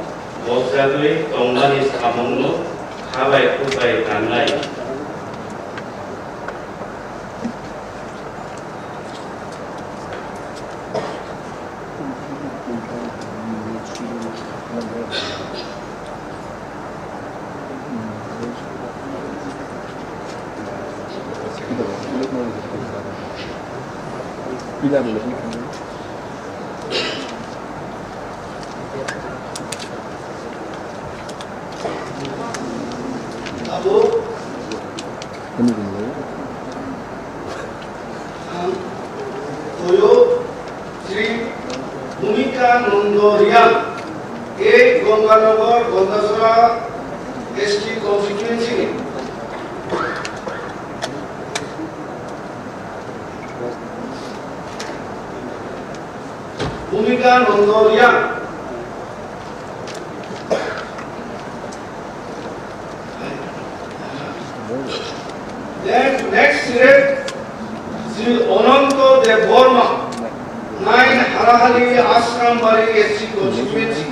bokjagwi tongmani samungno khabai khukbai tangnai. Abo. Ang Toyo Sri Bhumika Nondo Riang, eight Ganganagar Gandachara S T constituency ni. Bhumika Nondo Riang. Then next Sri, Sri Ananto Debbarma, nine Harahali Ashram Bari S C constituency.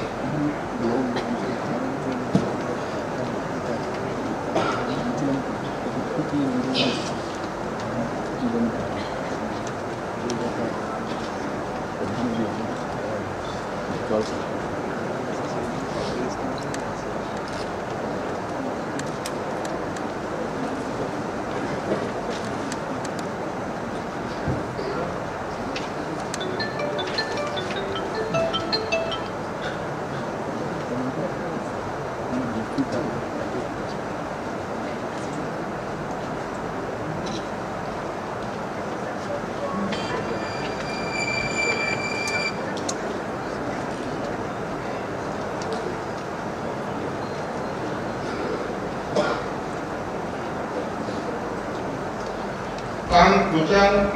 Ang Muchang.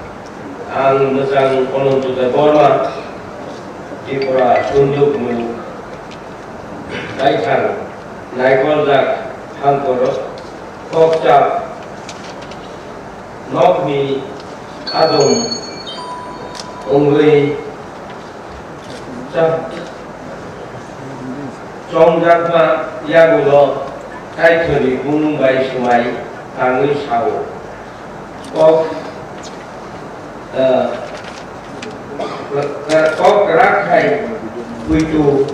Ang Muchang Ananto Debbarma, Tripura Songdok Muluk Baithang, Naikoljak Hangkor, Kokchap Nokni Adong Wngwi Cha-, Chongjakma Yagulo Kaitorni bumung bai swmai tangwi sao. Kok, eh, kok kwrak khai puitu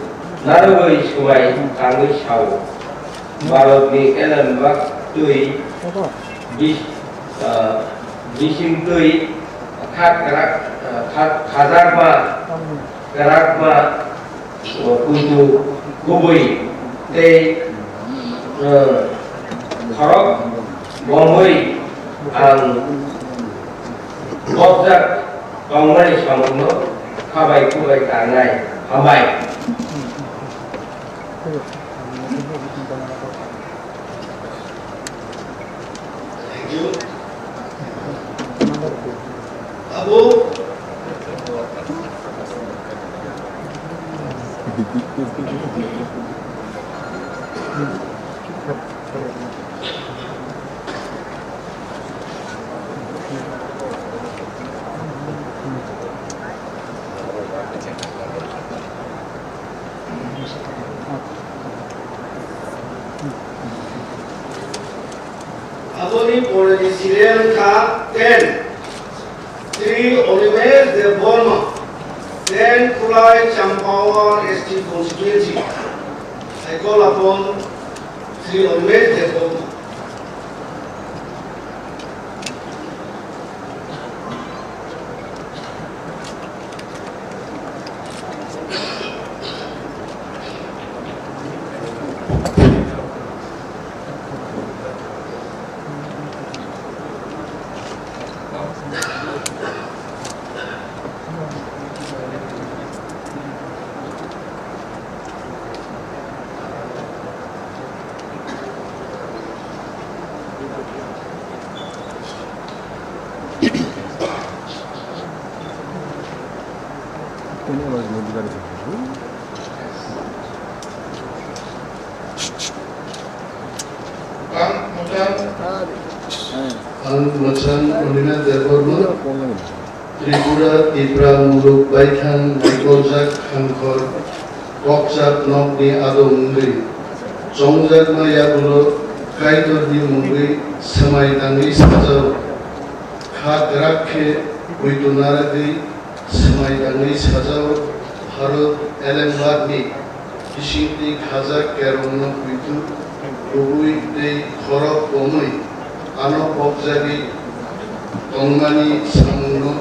narwgwi swmai tangwi sao. Bharotni elembak twi bis-, eh, bising twi kha kwrak, eh, kha-, khajakma kwrakma, o, puitu kubui tei, o, khorok bomwi ang bokjak tongmani samungno khabai kubai tangnai. Hambai. Thank you. Abo. Aboni poreni serial kha ten, Shri Animesh Debbarma, ten Khulai Champawar S T constituency. I call upon Shri Animesh Debbarma. Ang Machang, ang Machang Olina Debbarma, Tripura Tipra Muluk Baithang Naikoljak Hangkhor Kokchap Nokni adong wngwi chongjakma yagulo Kaitorni mungwi swmai tangwi sajao. Kha kwrak khe poito narwgwi swmai tangwi sajao. Bharat Elembakni bisingtwi khajak kerongno poito kubui tei khorok komwi ano pokjagwi tongmani samungno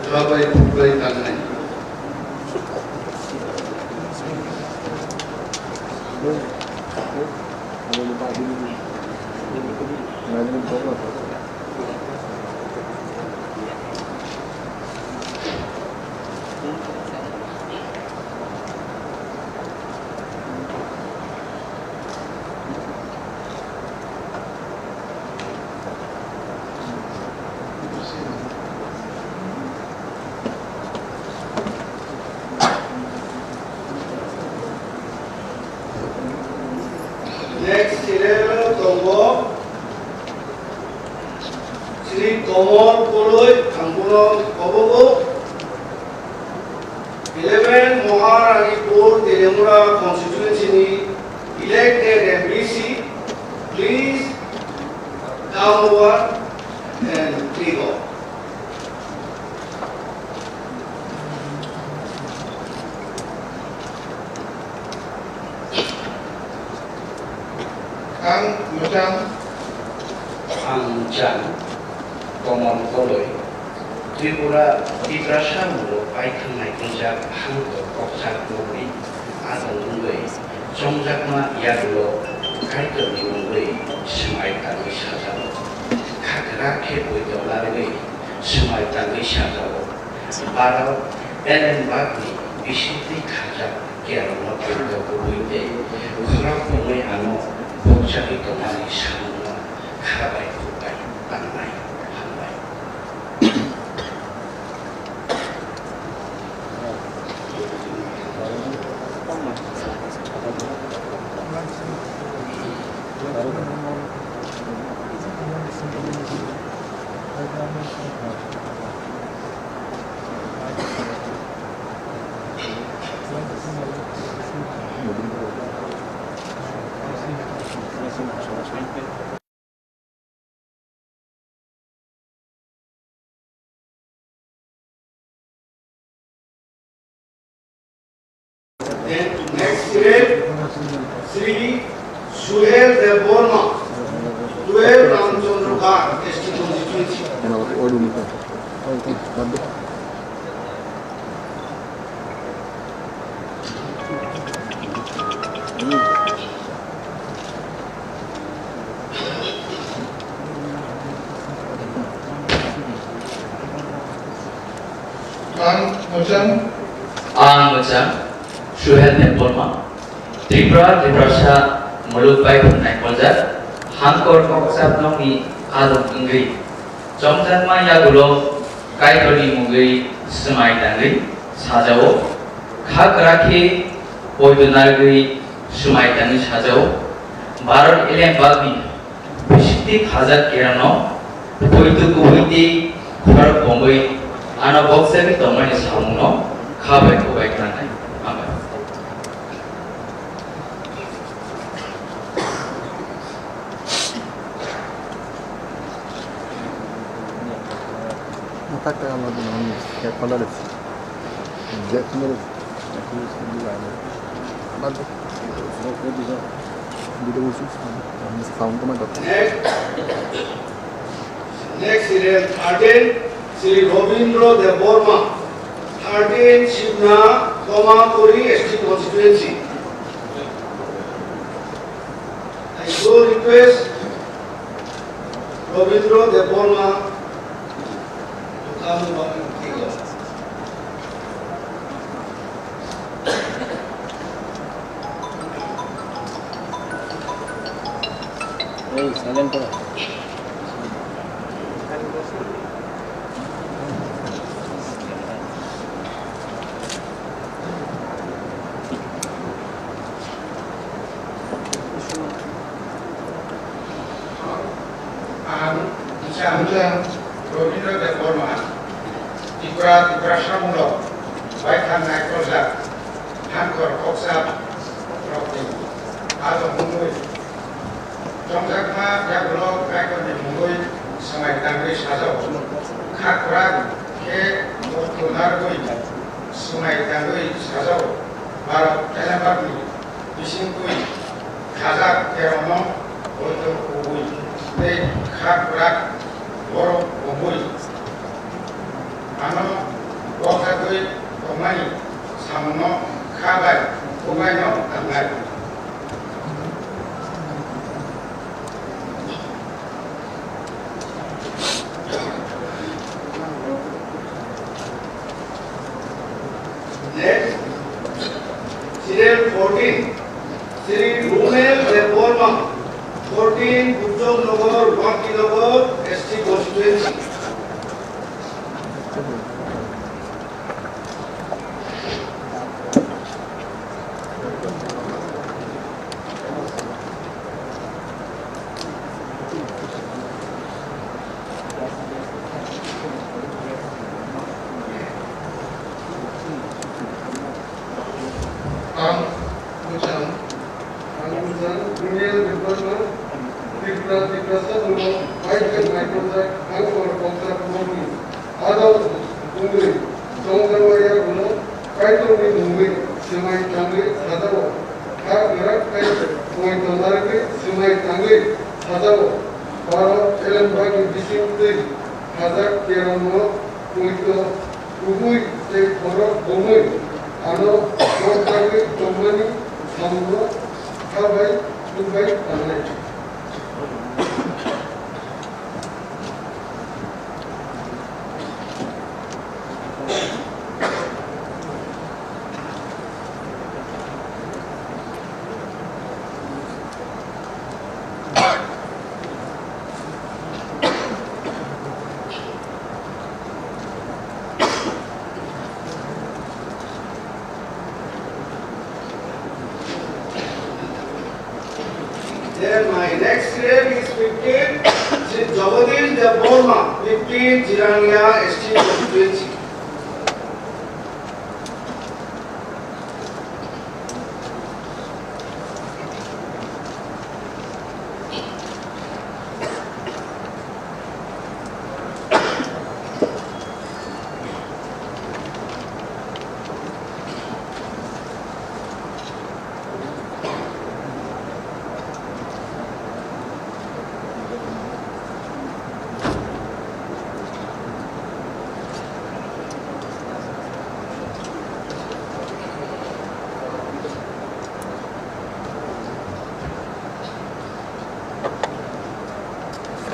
kha bai phuk bai tangnai. Next serial tongo Shri Komol Koloi, ang bono kobogo. Eleven Maharani Pur Telemura constituency ni elected M D C, please come over and click on. Ang Machang. Ang Machang, Komol Koloi, Tripura, Tiprasa Muluk Baithang Naikoljak Hangkhor Kokchap Nokni adong wngwi chongjakma yagulo Kaitorni mungwi swmai tangwi sajao. Kha kwrak khe poito narwgwi swmai tangwi sajao. Bharat Elembakni bisingtwi khajak kerongno poito kubui tei khorok kwmwi ano bukjagwi tongmani samungno kha bai khuk bai tangnai. Hambai. Then next event, Shri Suhel Debbarma, twelve Ramchandra Ghat, S T constituency. Ang Machang. Ang Machang, Suhel Debbarma, Tripura, Tiprasa, Muluk Baithang Naikoljak, Hangkhor Kokchap Nokni adong wngwi chongjakma yagulo Kaitorni mungwi swmai tangwi sajao, kha kwrak khe poito narwgwi swmai tangwi sajao, Bharat Elembakni bisingtwi khajak kerongno poito kubui tei khorok bomwi ano bokjagwi tongmani samungno kha bai khuk bai khnanai. Hambai. Next, next serial thirteen, Sri Robindra Debbarma, thirteen Shivna, Komapuri S T constituency. I so request Robindra Debbarma to come on the field. Hey, silent koro. Ang Isha Musa Robindra Debbarma, Tripura, Tiprasa mungno baithang naikoljak Thankor koksa rokni ado mungwi chongjakma yagulo Kaitorni mungwi swmai tangwi sajao. Kha kwrak khe muitu narwgwi swmai tangwi sajao. Bharat Elembakni bisingtwi khajak terono poito kubui tei kha kwrak borok kubui. Ano bokhagwi tongmani samungno kha bai bubaino tangnai. Next, serial fourteen, Sri Runel Debbarma, fourteen Bujong Nagar, Wangkinagar, S T constituency. Ang Muchang, ang Muchang, Daniel Debbarma, Tripura, Tiprasa Borok, Baithang Naikoljak, ang Borok Koksa Borokni. Ado wngwi tongjakma yagulo Kaitorni mungwi swmai tangwi sajao. Kha kwrak tei poito narwgwi swmai tangwi sajao. Bharat Elembakni bisingtwi khajak terono poito kubui tei borok bomwi ano bokhagwi tongmani samungno kha bai bubai tangnai. Then my next name is fifteen, Sri Jagadish Debbarma, fifteen Jirangya S T constituency.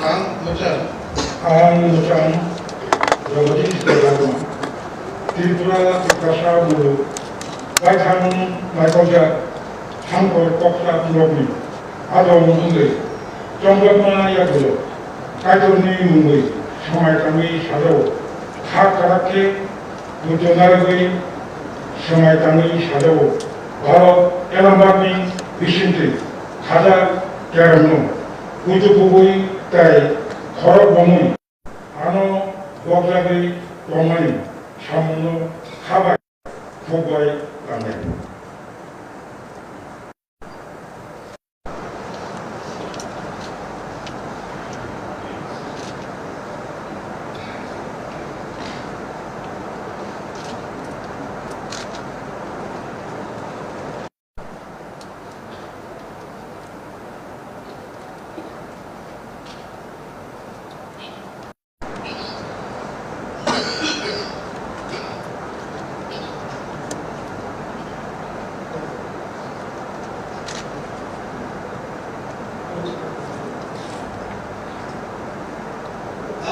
Ang Muchang. Ang Muchang Jagadish Debbarma. Tripura Tiprasa Mulu Baithang Naikolja Thankor Koksa Borokni adong wngwi chongjakma yagulo Kaitorni mungwi swmai tangwi sajao. Kha kwrak khe muitu narwgwi swmai tangwi sajao. Bharat Elembakni bisingtwi khajak terono kuitu kubui tei khorok bomwi ano bokhagwi tongmani samungno kha bai khuk bai tangnai.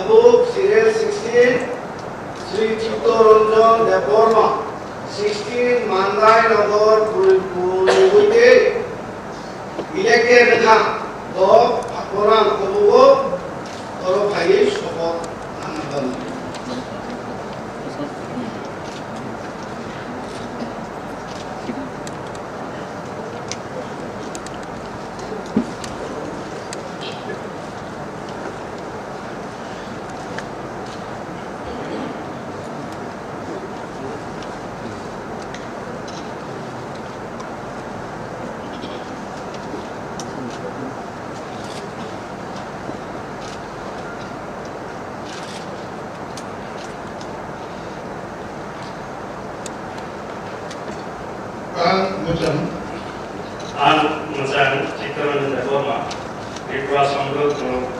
Book serial sixteen, Sri Chittaranjan Debbarma, sixteen Mandai Nagar, Puri-, Puri-, Puri-, Ileke Rekha, Dok, Akorang, Kobugo, Toro Phai, Sokot, Nanaban. Ang Mujang. Ang Mujang Chittaranjan Debbarma, Tripura Songho Group,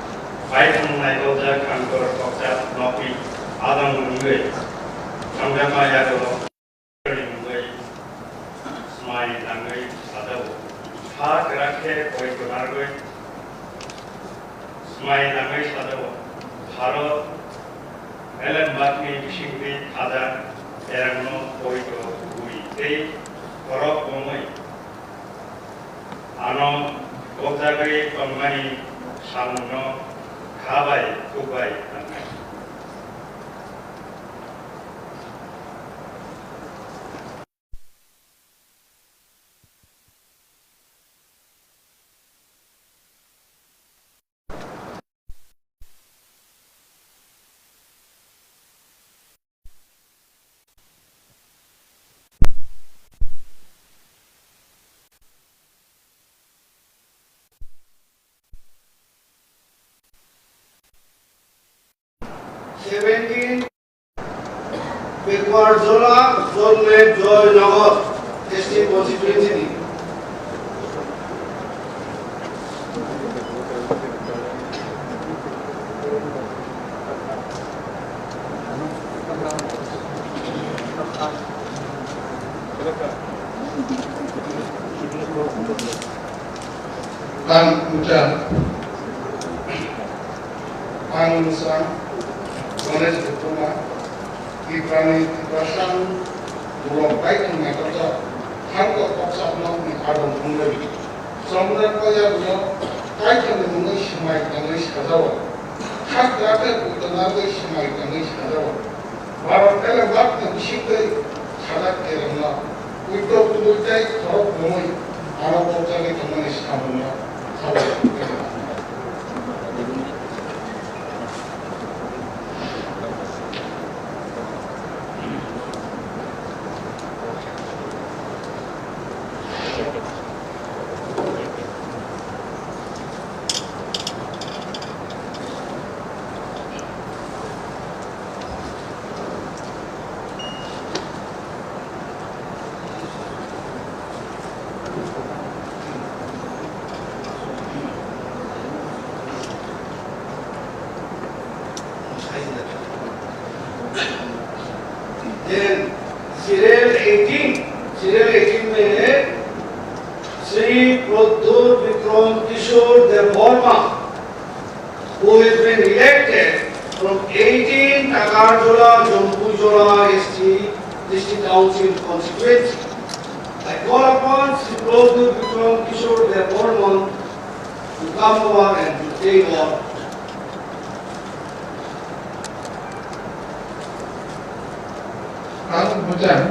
Paithang Naikol Jakhan Kor Kokjak Nokni Adam wngwi, Thangjakma Yago. Mungwi swmai tangwi sajao. Ha kwrak khe poito narwgwi swmai tangwi sajao. Bharot elembakni bisingtwi khajak erangno poito kubui tei khorok bomwi ano bokjagwi tongmani samungno kha bai khuk bai tangnai. Seventeen, Pekuarjora, Jonle, Joynagar, S T constituency ni. Ang Mujang. Ang Mujang. Ganesh Debbarma. Tiprani Tiprasa borok bai wng naitokjak. Hangkor koksa nokni adong wngwi. Somrat Paya buno Kaitorni mungwi swmai tangwi sajao. Khak kwrak khe buino narwgwi swmai tangwi sajao. Bharot elembakni bisingtwi sajak kerengno, buino kubui tei khorok bomwi ano bokjagwi tongmani samungno khabai. Then serial eighteen, serial eighteen में है श्री प्रद्युत विक्रम किशोर Debbarma, who has been elected from eighteen Takarjora Jampuijora S T District Council constituency. I call upon Shri Pradyot Bikram Kishore Debbarman to come over and to take over. Ang Mujang.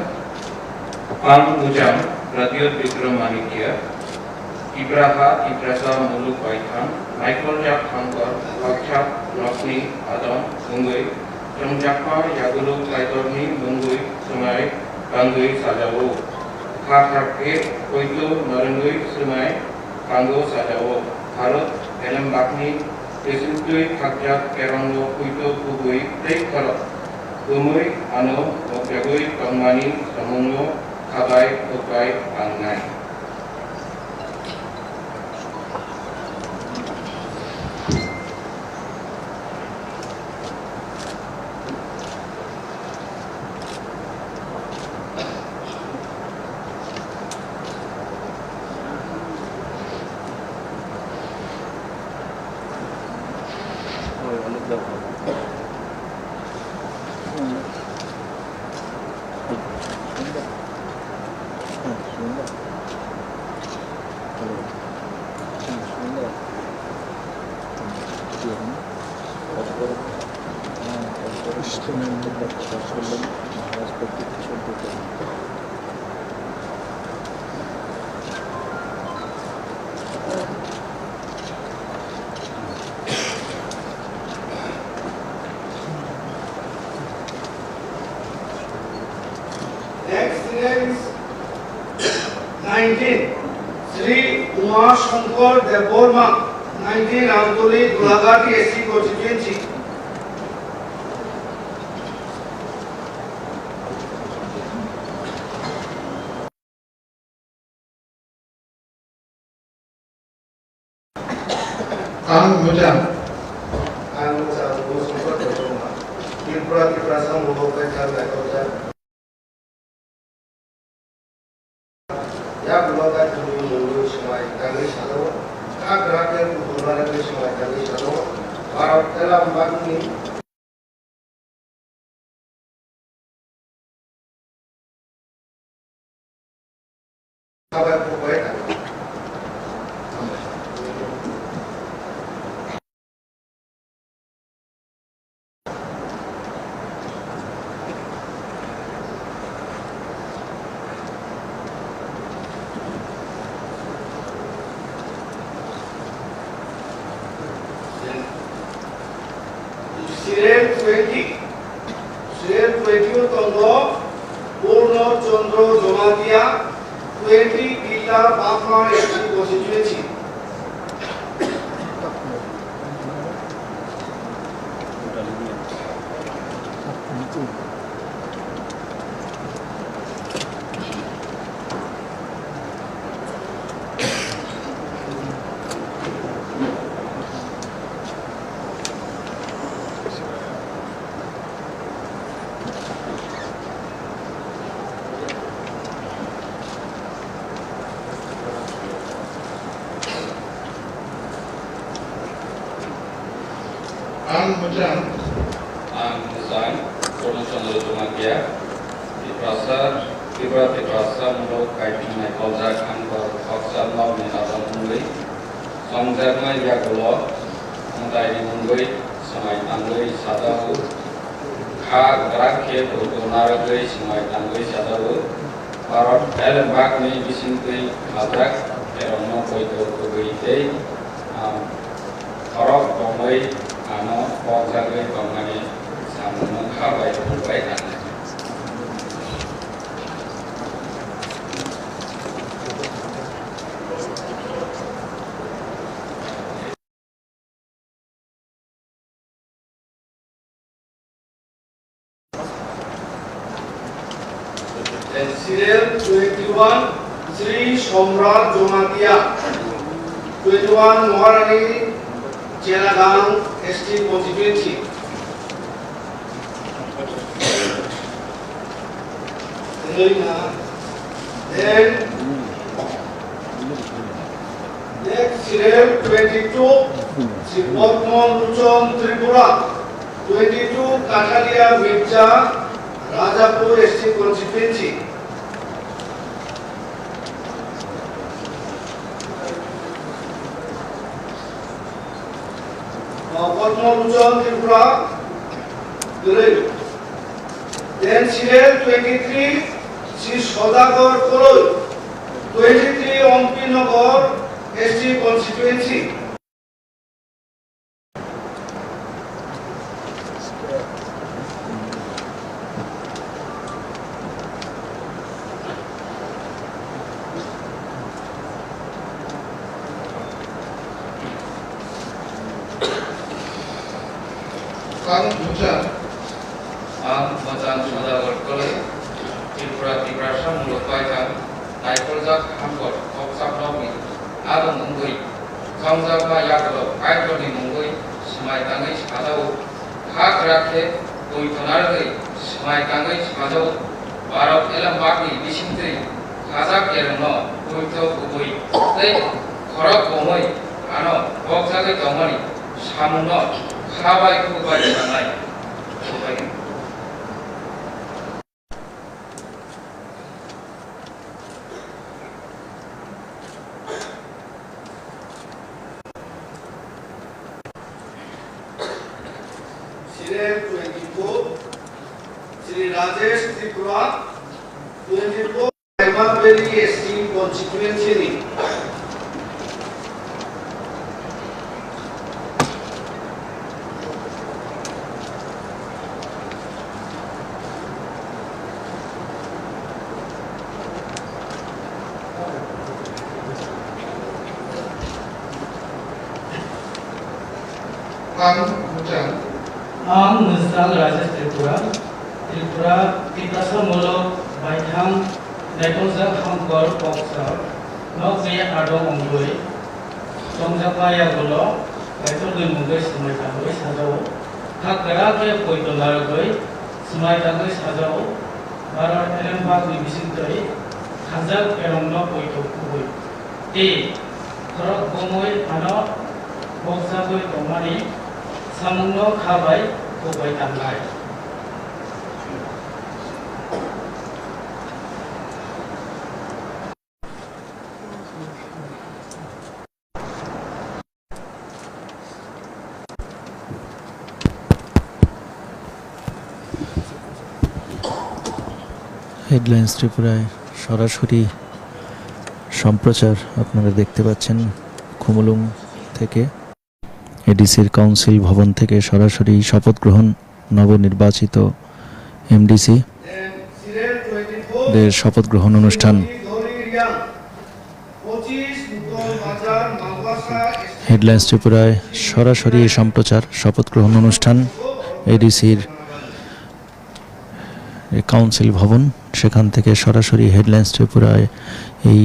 Ang Mujang, Pradyot Bikram Manikya. Tipraha, Tiprasa muluk baithang, Naikol Jak Thangkor, Bakchak Nokni Adam wngwi, chongjakma Yaguluk Kaitorni mungwi swmai tangwi sajao. Kha kha khe poito narwgwi swmai tango sajao. Bharot elembakni bisingtwi khakjak kerongno poito kubui tei khorok. Kwmwi ano mokjagwi tongmani samungno khabai khukbai tangnai. Next serial is nineteen, Sri Uma Shankar Debbarma, nineteen Ramtoli, Gulagati S C constituency. Ang Mujang. Ang Mujang, Uma Shankar Debbarma. Tripura, Tiprasa, Mungkok, Kaithal, Naikol, Jat. Yagulo Kaithal ni mungwi swmai tangwi salo. Hagra khe kuthumnarokni swmai tangwi salo. Bharat Elam bagni Serial twenty, serial twenty o tongo Purno Chandra Jamatia, twenty Killa Bagma S T constituency. Ang Mujang. Ang Mujang, Purno Chandra Jamatia, Tiprasa, Tripura Tiprasa, Mungkok, Kaithal, Naikol, Jat, Khangkor, Khoksa, Nokni Adam wngwi, chongjaknai yagulo, Mwtaini mungwi, swmai tangwi sajao, kha gwrak khe poito narwgwi swmai tangwi sajao, Bharat Elembakni bisingtwi khajak, kherokno poito kwbwi tei, ah, khorok romwi ano pokjagwi tongmani samungno kha bai phunukbai thangnai. Then serial twenty-one, Sri Somrat Jamatia, twenty-one Maharani Chelagang S T constituency. Then, next serial twenty-two, Sri Padma Lochon Tripura, twenty-two Kathalia Mirza, Rajapur S T constituency. Padma Lochon Tripura, kwrwi. Then serial twenty-three, Sri Sodagar Koloi, twenty-three Ompi Nagar, S T constituency. Ang Mujang. Ang Mujang Sodagar Koloi, Tripura Tiprasa Mungkok Kaithal, Naikol Jat, Khangkor, Khoksa nokni adong wngwi, chongjakma yagulo Kaitorni mungwi swmai tangwi sajao. Kha kwrak khe poito narwgwi swmai tangwi sajao. Bharat Elembakni bisingtwi khajak kherokno poito kwbwi tei khorok bomwi ano pokjagwi tongmani samungno kha bai khuk bai sanai. Serial twenty-four, Rajesh Tripura, twenty-four, Valley S C constituency ni. Ang Mujang. Ang Mujang Rajesh Tripura. Tripura Tiprasa Muluk Baithang Naitokjak Hangkor Koksa Nokni Adong Wngwi Chongjakma Yagulo Kaitorni Mungwi Swmai Tangwi Sajao. Kha kwrak khe poito narwgwi swmai tangwi sajao, Bharat elembakni bisingtwi khajak kerongno poito kubui tei khorok bomwi ano bokjagwi tongmani samungno kha bai khuk bai tangnai. Headlines ত্রিপুরায় সরাসরি সম্প্রচার আপনারা দেখতে পাচ্ছেন খুমুলুং থেকে। এডিসির কাউন্সিল ভবন থেকে সরাসরি শপথ গ্রহণ নবনির্বাচিত এমডিসি দের শপথ গ্রহণ অনুষ্ঠান। হেডলাইন্স ত্রিপুরায় সরাসরি সম্প্রচার শপথ গ্রহণ অনুষ্ঠান এডিসির কাউন্সিল ভবন, সেখান থেকে সরাসরি হেডলাইন্স ত্রিপুরায় এই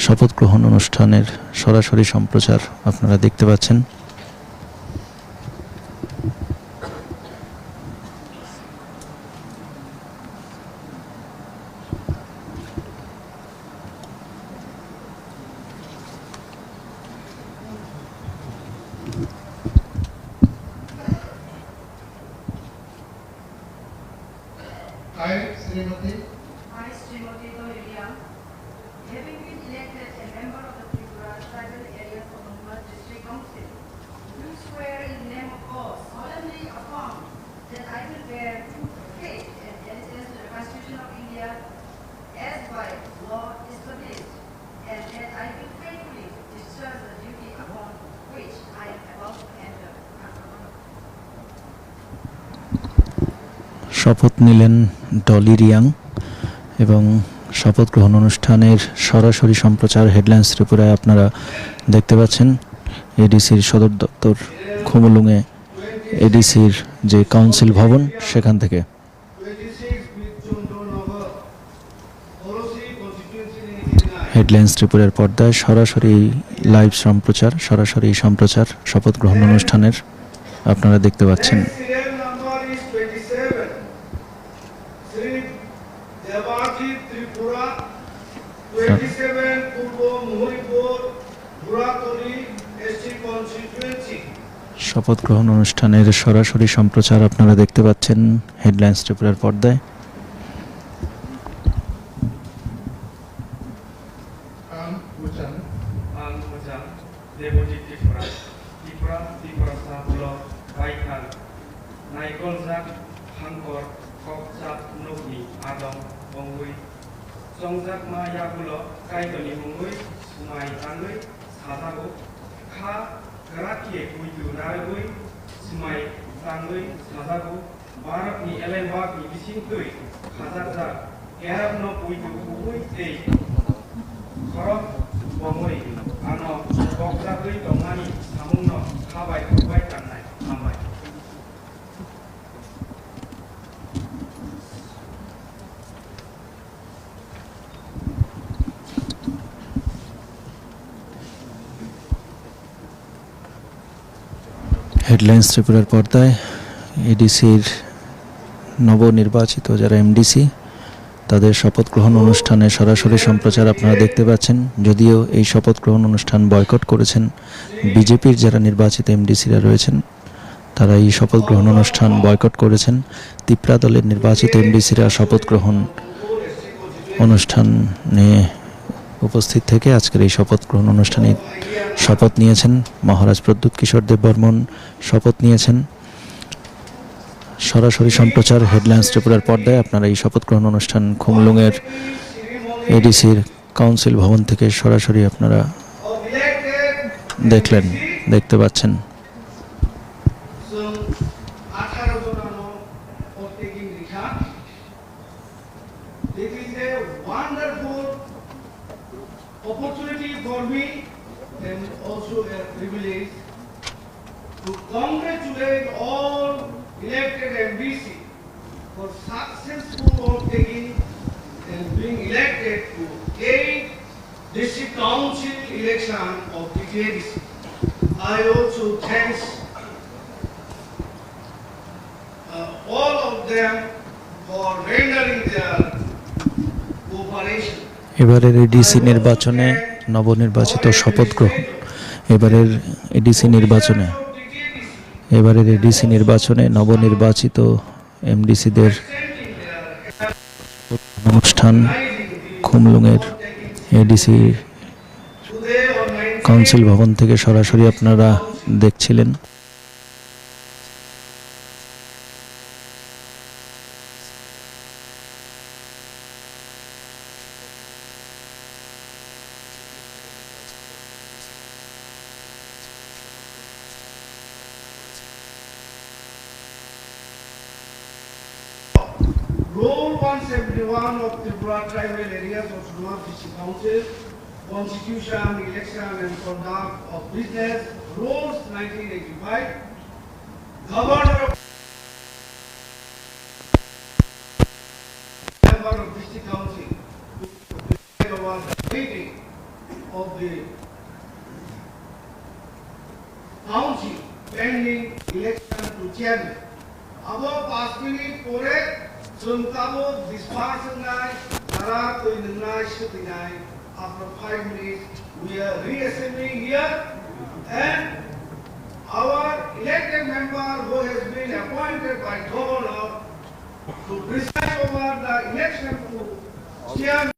শপথ গ্রহণ অনুষ্ঠানের সরাসরি সম্প্রচার আপনারা দেখতে পাচ্ছেন। I, Srimati. I, Srimati Dolly Liang, having been elected a member of the Tripura Tribal Areas Autonomous District Council, do swear in name of God solemnly affirm that I will bear true faith and allegiance to the Constitution of India as by law established, and that I will faithfully discharge the duty upon which I am about to enter. শপথ নিলেন ডলি রিয়াং এবং শপথ গ্রহণ অনুষ্ঠানের সরাসরি সম্প্রচার হেডলাইন্স ত্রিপুরায় আপনারা দেখতে পাচ্ছেন এডিসির সদর দপ্তর খুমুলুঙে এডিসির যে কাউন্সিল ভবন সেখান থেকে। হেডলাইন্স ত্রিপুরার পর্দায় সরাসরি লাইভ সম্প্রচার, সরাসরি সম্প্রচার শপথ গ্রহণ অনুষ্ঠানের আপনারা দেখতে পাচ্ছেন। শপথ গ্রহণ অনুষ্ঠানের সরাসরি সম্প্রচার আপনারা দেখতে পাচ্ছেন হেডলাইন্স ত্রিপুরার পর্দায়। Ang Bujang. Ang Bujang, Deputy Tripura, Tripura, Tiprasa Block, Baithang, Naikoljak, Hangkor, Kokchap, Nokni, Adong, Bongwi, Chongjakma Yagulo, Kaitorni Mungwi, Swmai Tangwi, Sajago, Kha, Kwrak khe, Kuitu, Narwgwi, Swmai Tangwi, Sajago, Bharatni elembakni bisingtwi khajakjak kerakno poito kubui tei khorok bomwi ano bokjagwi tongmani samungno kha bai khukbai tangnai. Hambai. Headlines ত্রিপুরার পর্দায় এডিসির নবনির্বাচিত যারা এমডিসি, তাদের শপথ গ্রহণ অনুষ্ঠানে সরাসরি সম্প্রচার আপনারা দেখতে পাচ্ছেন। যদিও এই শপথ গ্রহণ অনুষ্ঠান বয়কট করেছেন বিজেপির যারা নির্বাচিত এমডিসিরা রয়েছেন, তারা এই শপথ গ্রহণ অনুষ্ঠান বয়কট করেছেন। তিপ্রা দলের নির্বাচিত এমডিসিরা শপথ গ্রহণ অনুষ্ঠানে উপস্থিত থেকে আজকের এই শপথ গ্রহণ অনুষ্ঠানে শপথ নিয়েছেন। মহারাজ প্রদ্যুৎ কিশোর দেববর্মন শপথ নিয়েছেন। সরাসরি সম্প্রচার হেডলাইন্স ত্রিপুরার পর্দায় আপনারা এই শপথ গ্রহণ অনুষ্ঠান খুমলুঙের এডিসির কাউন্সিল ভবন থেকে সরাসরি আপনারা দেখলেন, দেখতে পাচ্ছেন। This is a wonderful opportunity for me and also a privilege to congratulate all elected M D C for successful oath taking and being elected to eight District Council election of T T A D C. I also thanks uh, all of them for rendering their cooperation. এবারের এডিসি নির্বাচনে নবনির্বাচিত শপথ গ্রহণ। এবারের এডিসি নির্বাচনে, এবারের এডিসি নির্বাচনে নবনির্বাচিত এমডিসিদের অনুষ্ঠান খুমলুঙের এডিসি কাউন্সিল ভবন থেকে সরাসরি আপনারা দেখছিলেন। Rule one seventy-one of Tripura Tribal Areas Autonomous District Council, Constitution, Election and Conduct of Business, Rules nineteen eighty-five, Governor of Member of District Council to preside over the meeting of the Council pending election to chairman. Abo panch minute pore chwng tabuk disperse wngnai, jara twi nwngnai, swtwinai. After five minutes, we are reassembling here, and our elected member who has been appointed by governor to preside over the election to chairman.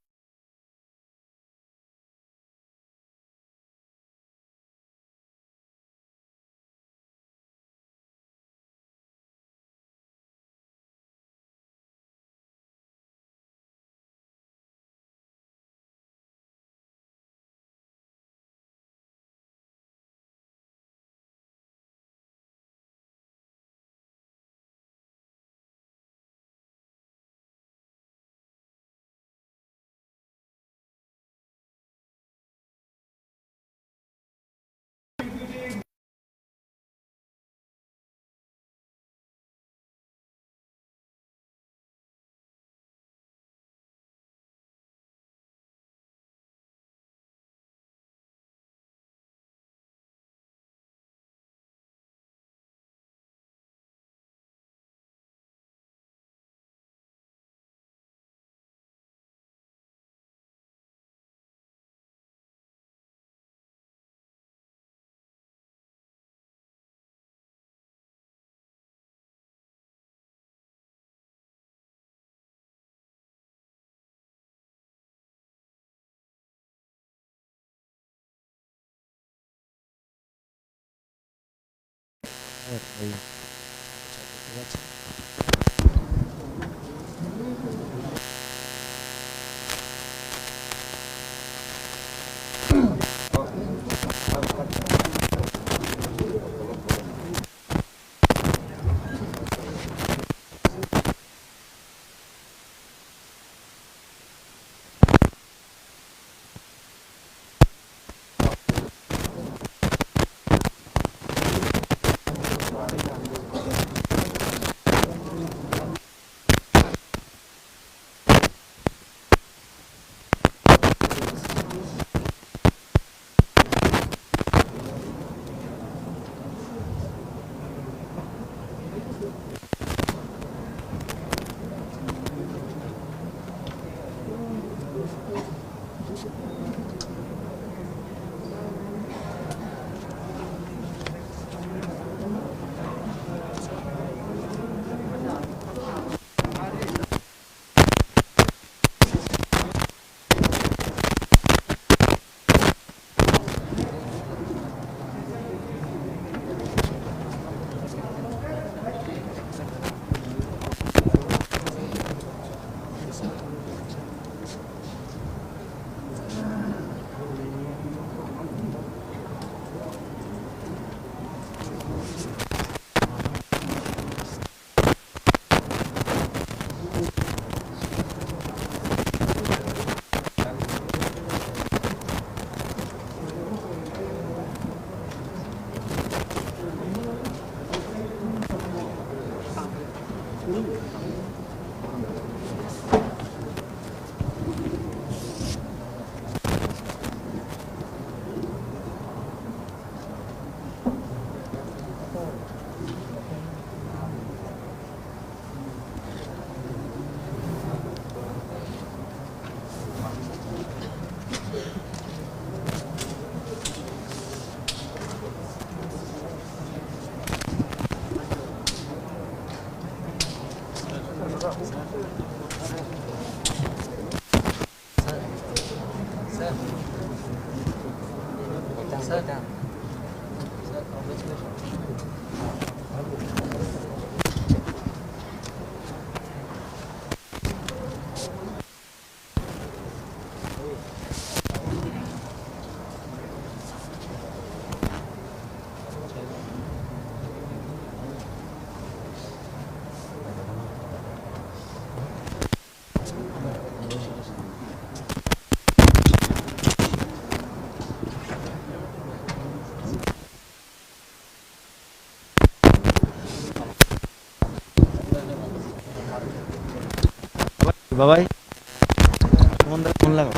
Bye bye. Phone da, phone laga.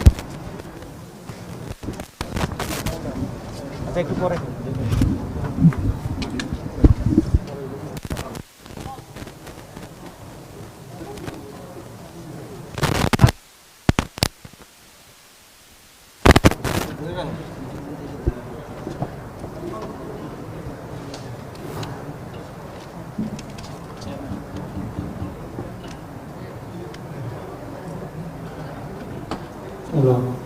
Acha, ekটু pore. Hello.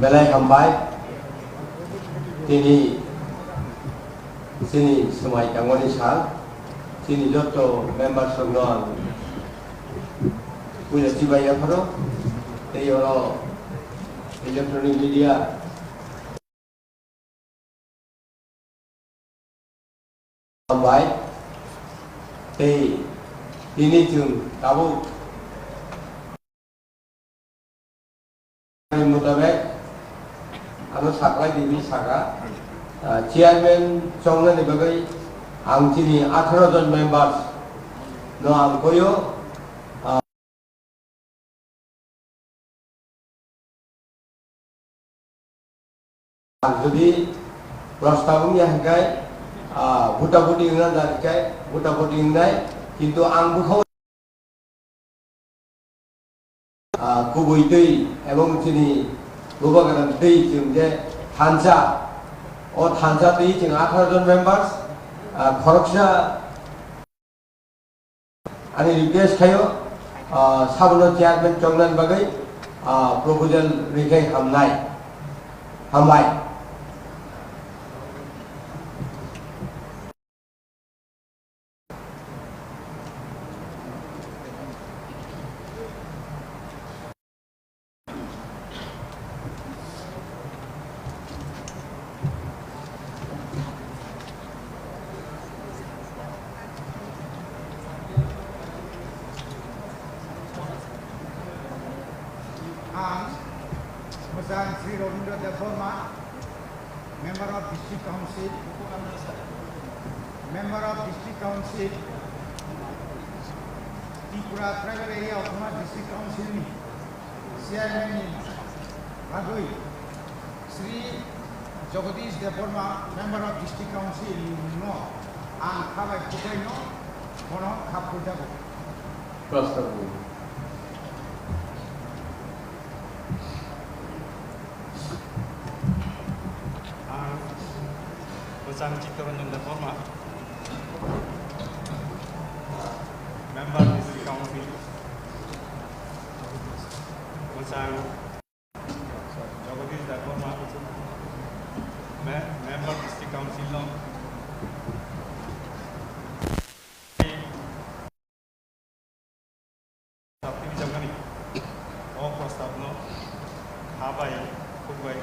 Belai hambai. Tini Chini swmai tangmani sal, chini joto members rokno ang puila chibai yapharo, tei oro electronic media hambai, tei tini chwng tabuk Mutabek, ano saklai di hinwi saka, ah, chairman chongnani bagwi ang chini atharo jon members no ang koyo, ah, ang jodi prostab wngya hwnkhe, ah, buta buti wngna da hwnkhe buta buti wngnai, kintu ang bwkha Ah, kubui twi ebong chini bubagra twi chwng je thansa, o thansa twi chwng atharo jon members, ah, khoroksa ani request khaio, ah, sabono chairman chongnani bagwi, ah, proposal rikhe hamnai, hambai. Ang Bwsang Sri Rabindra Debbarma, Member of District Council, Member of District Council, Tripura Tribal Area Autonomous District Council ni Chairman ni bagwi Sri Jagadish Debbarma, Member of District Council no ang khabai kubai no bono khap kujago. Prostab. Ang Bwsang Chittaranjan Debbarma, Member District Council, Bwsang Jagadish Debbarma, Me-, Member District Council no. Prostab twijakmani o prostab no ha bai, khuk bai.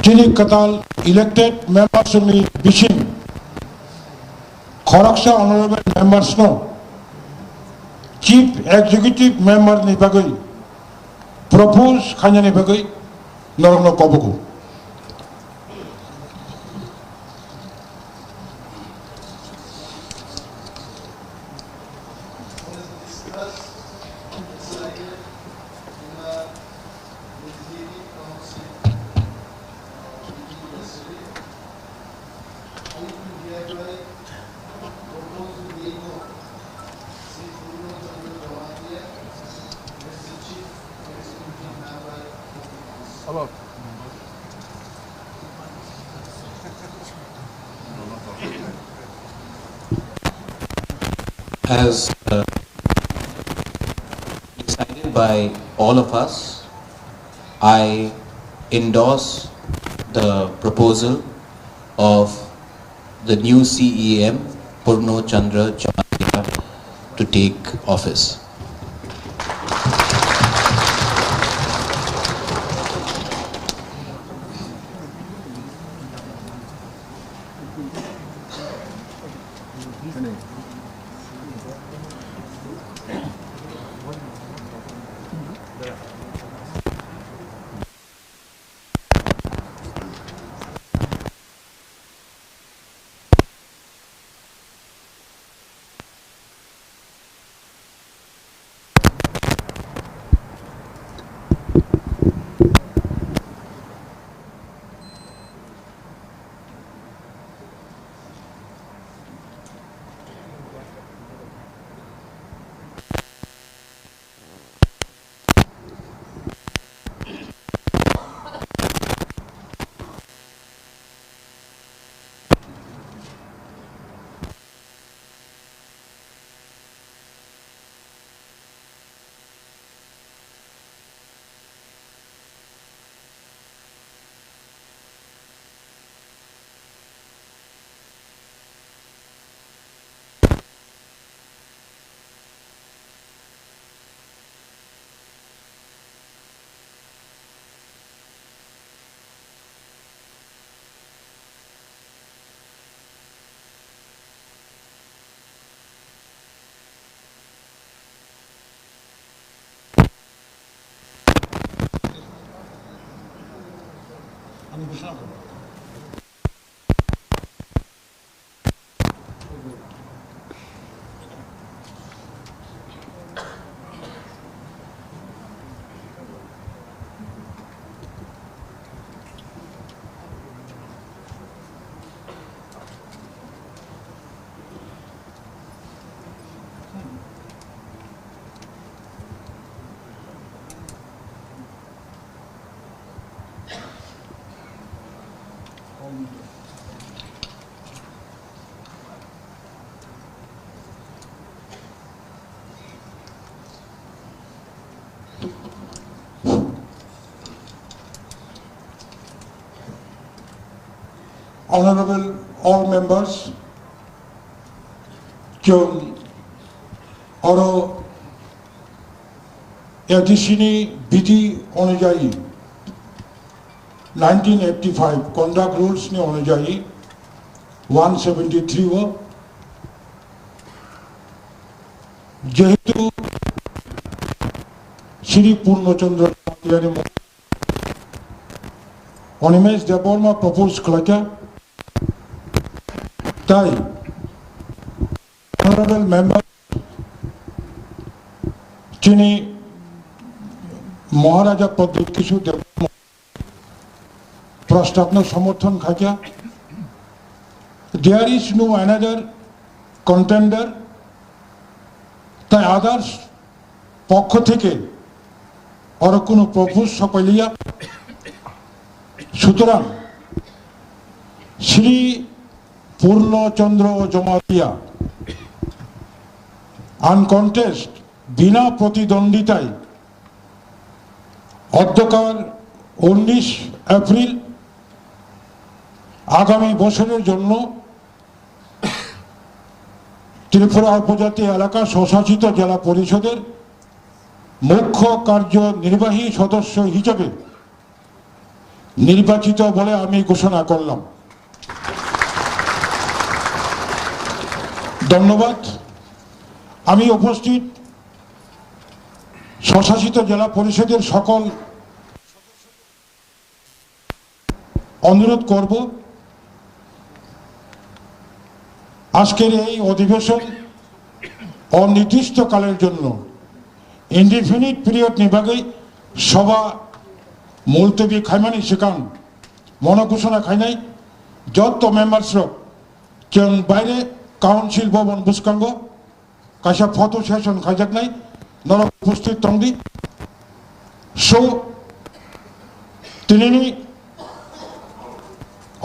Chini kwtal elected members ni bising khoroksa honorable members no Chief Executive Member ni bagwi propose khainani bagwi norokno kobogo. As, uh, decided by all of us, I endorse the proposal of the new C E M, Purno Chandra Jamatia, to take office. Honorable all members, chwng oro A D C ni bidhi onujayi nineteen eighty-five conduct rules ni onujayi one seventy-three o jehetu Shri Purno Chandra Jamatia ni Animesh Debbarma propose khlaikha, tai honorable member chini Maharaja Pradyut Kishore Debbarma prostabno somorthon khaikha. There is no another contender, tai others পক্ষ থেকে আরো কোনো প্রপোজ সপাইলিয়া। সুতরাং শ্রী পূর্ণচন্দ্র জমাতিয়া আনকন্টেস্ট বিনা প্রতিদ্বন্দ্বিতায় অধ্যকার উনিশ এপ্রিল আগামী বছরের জন্য ত্রিপুরা উপজাতি এলাকা স্বশাসিত জেলা পরিষদের মুখ্য কার্যনির্বাহী সদস্য হিসেবে নির্বাচিত বলে আমি ঘোষণা করলাম। ধন্যবাদ। আমি উপস্থিত স্বশাসিত জেলা পরিষদের সকল অনুরোধ করব, আজকের এই অধিবেশন অনির্দিষ্টকালের জন্য, indefinite period ni bagwi সভা মুলতবি khaimani swkang mono ঘোষণা khainai joto members rok chwng baire council bhaban bwskango kaisa photo session khaijaknai, norok upasthit tongdi. So, tinini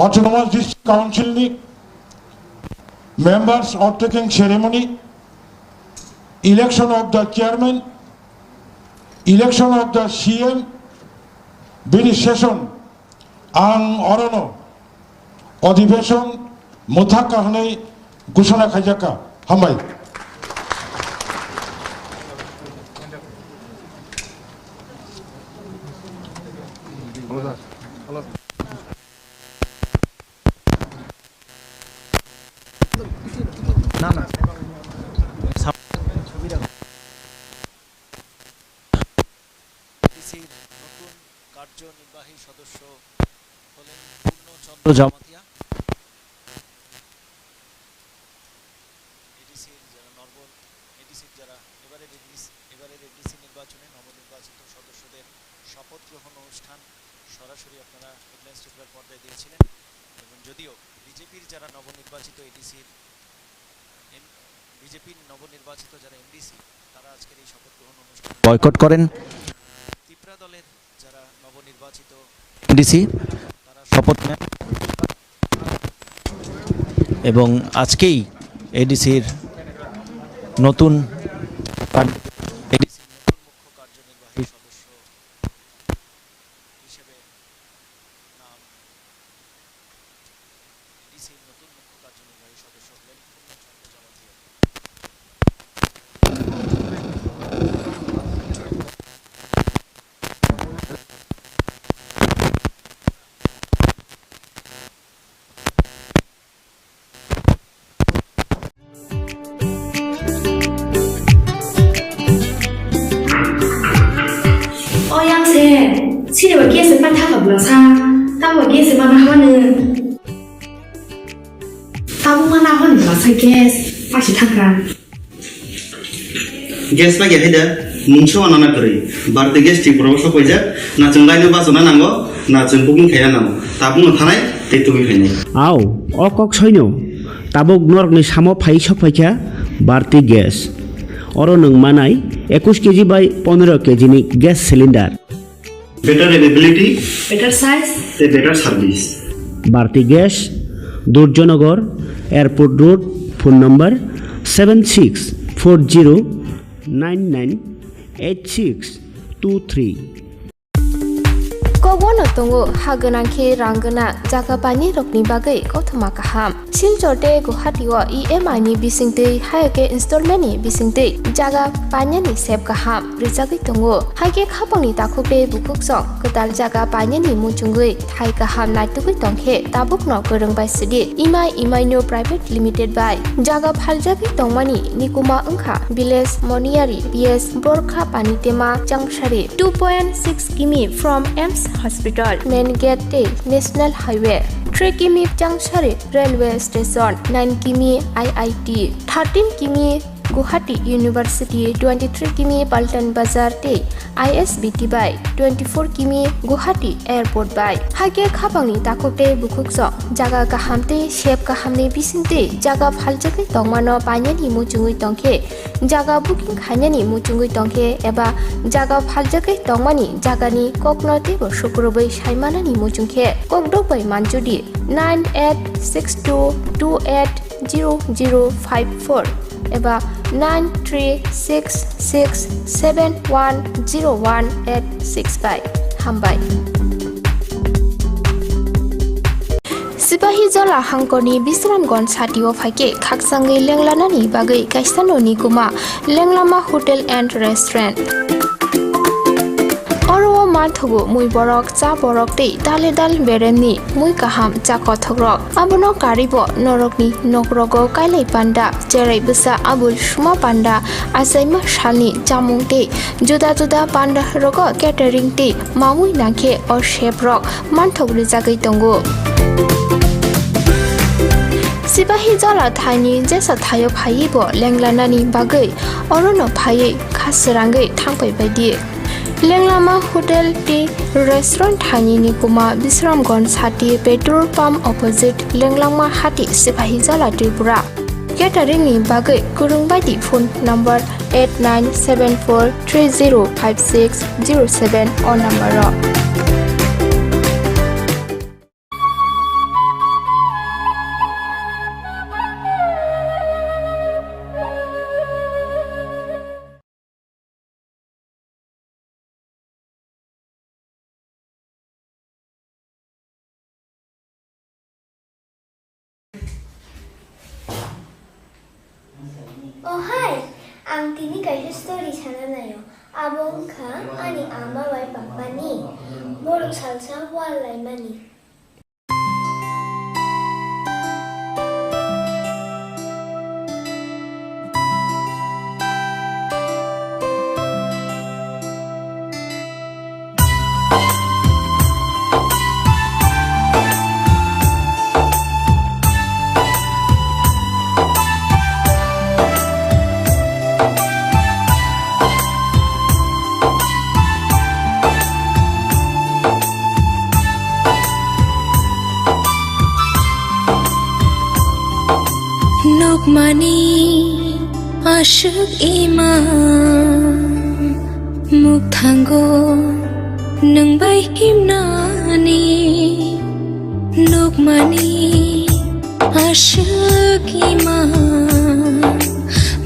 Autonomous District Council ni members oath taking ceremony, election of the chairman, election of the C M, bini session ang orono অধিবেশন mwthakha hwnwi ঘোষণা khaijakha. Hambai. না, না। এডিসির নতুন কার্যনির্বাহী সদস্য হলেন পূর্ণচন্দ্র জমাতিয়া। এডিসির যারা নর্বল, এডিসির যারা এবারের এডিসি, এবারের এডিসি নির্বাচনে নবনির্বাচিত সদস্যদের শপথ গ্রহণ অনুষ্ঠান সরাসরি আপনারা হেডলাইন্স ত্রিপুরার পর্দায় দেখছিলেন। এবং যদিও বিজেপির যারা নবনির্বাচিত এডিসির, বিজেপির নবনির্বাচিত যারা এমডিসি, তারা আজকের এই শপথ গ্রহণ অনুষ্ঠান বয়কট করেন। ত্রিপুরা দলের যারা নবনির্বাচিত এডিসি, তারা শপথ নেন এবং আজকেই এডিসির নতুন কার-, এডিসির নতুন মুখ্য কার্যনির্বাহী সদস্য হিসেবে নাম এডিসির নতুন মুখ্য কার্যনির্বাহী সদস্য হলেন পূর্ণচন্দ্র Jamatia. O yang se, sini ba gas se pan thaka bla sa, tamo gas se mana hama ne. Tamo mana hama ne bla sa gas, pasi thaka. Gas ba ya heda, mungsa wana na kari. Bharti gas Tripura o sok paijak, na chwng laino bachana nango, na chwng booking khaina nango. Tabuk no thanai, tei tubui khainai. Au, o kok soino. Tabuk norokni samo phai sok phaikha Bharti Gas. Oro nwng manai ekush kg bai pondro kg ni gas cylinder. Better availability. Better size. Tei better service. Bharti Gas, Durjanagar, Airport Road, phone number seven six four zero nine nine eight six two three. Kokbono tongo ha gwnang khe rang gwnang jaga painai rokni bagwi kothoma kaham. Silchar tei Guwahati o E M I ni bisingtwi, hai khe installment ni bisingtwi jaga painani sep kaham rijagwi tongo. Hai khe khapangni takhuk tei bukhuk song kwtal jaga painani muchungwi thai kaham naitugwi tong khe tabukno kwrwng bai sidi Imai Imaino Private Limited bai jaga phaljagwi tongmani nikuma wngkha Village Moniyari P S Borkha Panitema Changsari, two point six kimi from AIIMS Hospital, main gate tei National Highway, three kimi Changsari Railway Station, nine kimi I I T, thirteen kimi Guwahati University, twenty-three kimi Paltan Bazar tei I S B T bai, twenty-four kimi Guwahati Airport bai. Hai khe khapangni takhuk tei bukhuk song jaga kaham tei sep kahamni bisingtwi jaga phaljagwi tongmano painani muchungwi tong khe, jaga booking khainani muchungwi tong khe eba jaga phaljagwi tongmani jagani kokno teibo sukrubwi saimanani muchung khe kokdok bai manjudi nine eight six two two eight zero zero five four eba nine three six six seven one zero one eight six bai. Hambai. Sipahijola hangkorni Bisramganj satio phaikhe khakchangwi lenglanani bagwi kaisa noni kuma Lenglama Hotel and Restaurant. Oro o Thogo mui borok, cha borok tei dale dal beremni mui kaham cha kothokrok. Abono karibo norokni nokrogo kailai panda, cherai bwsa Abul Suma panda, achaima salni chamung tei juda juda panda rogo catering tei mamui nangkhe o chef rok manthok rijagwi tongo. Sipahi Jala thaini jesa thaio phaiwi bo lenglanani bagwi orono phaiwi kha srangwi thangpai baidi. Lenglama Hotel tei Restaurant thaini ni kuma Bisramganj hati petrol pump opposite Lenglama hati Sipahi Jala Tripura. Catering ni bagwi kwrwng baidi phone number eight nine seven four three zero five six zero seven o number o. Oh hai, ang tini kaisa story sana naio. Abo wngkha ani ama bai papani borok salsa wal laimani. Nukmani aswk ima mukthango nwng bai himnani. Nukmani aswk ima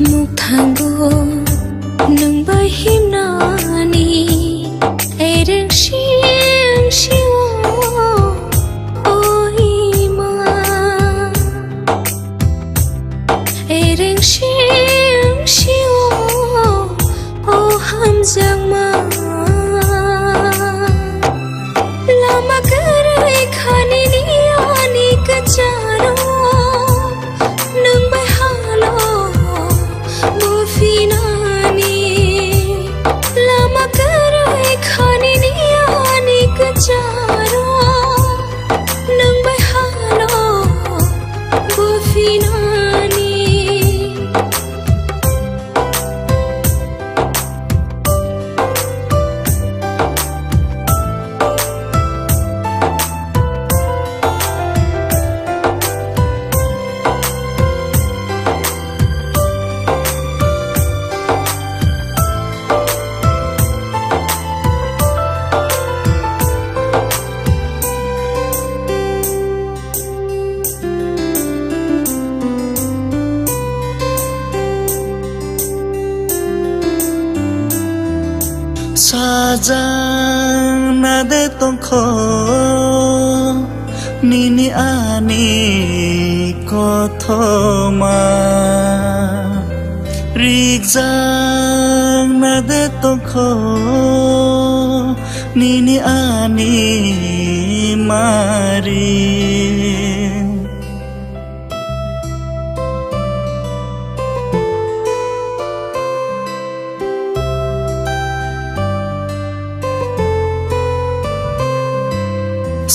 mukthango nwng bai himnani. Ereng sing sio o ima. Ereng sing sio o hamjakma. Lama kwrwi khani ni ani kwcharo nwng bai halo bo phinani. Lama kwrwi khani ni ani kwcharo nwng bai halo bo phinani. Sajang na de tongkho nini ani kothoma, rijang na de tongkho nini ani mari.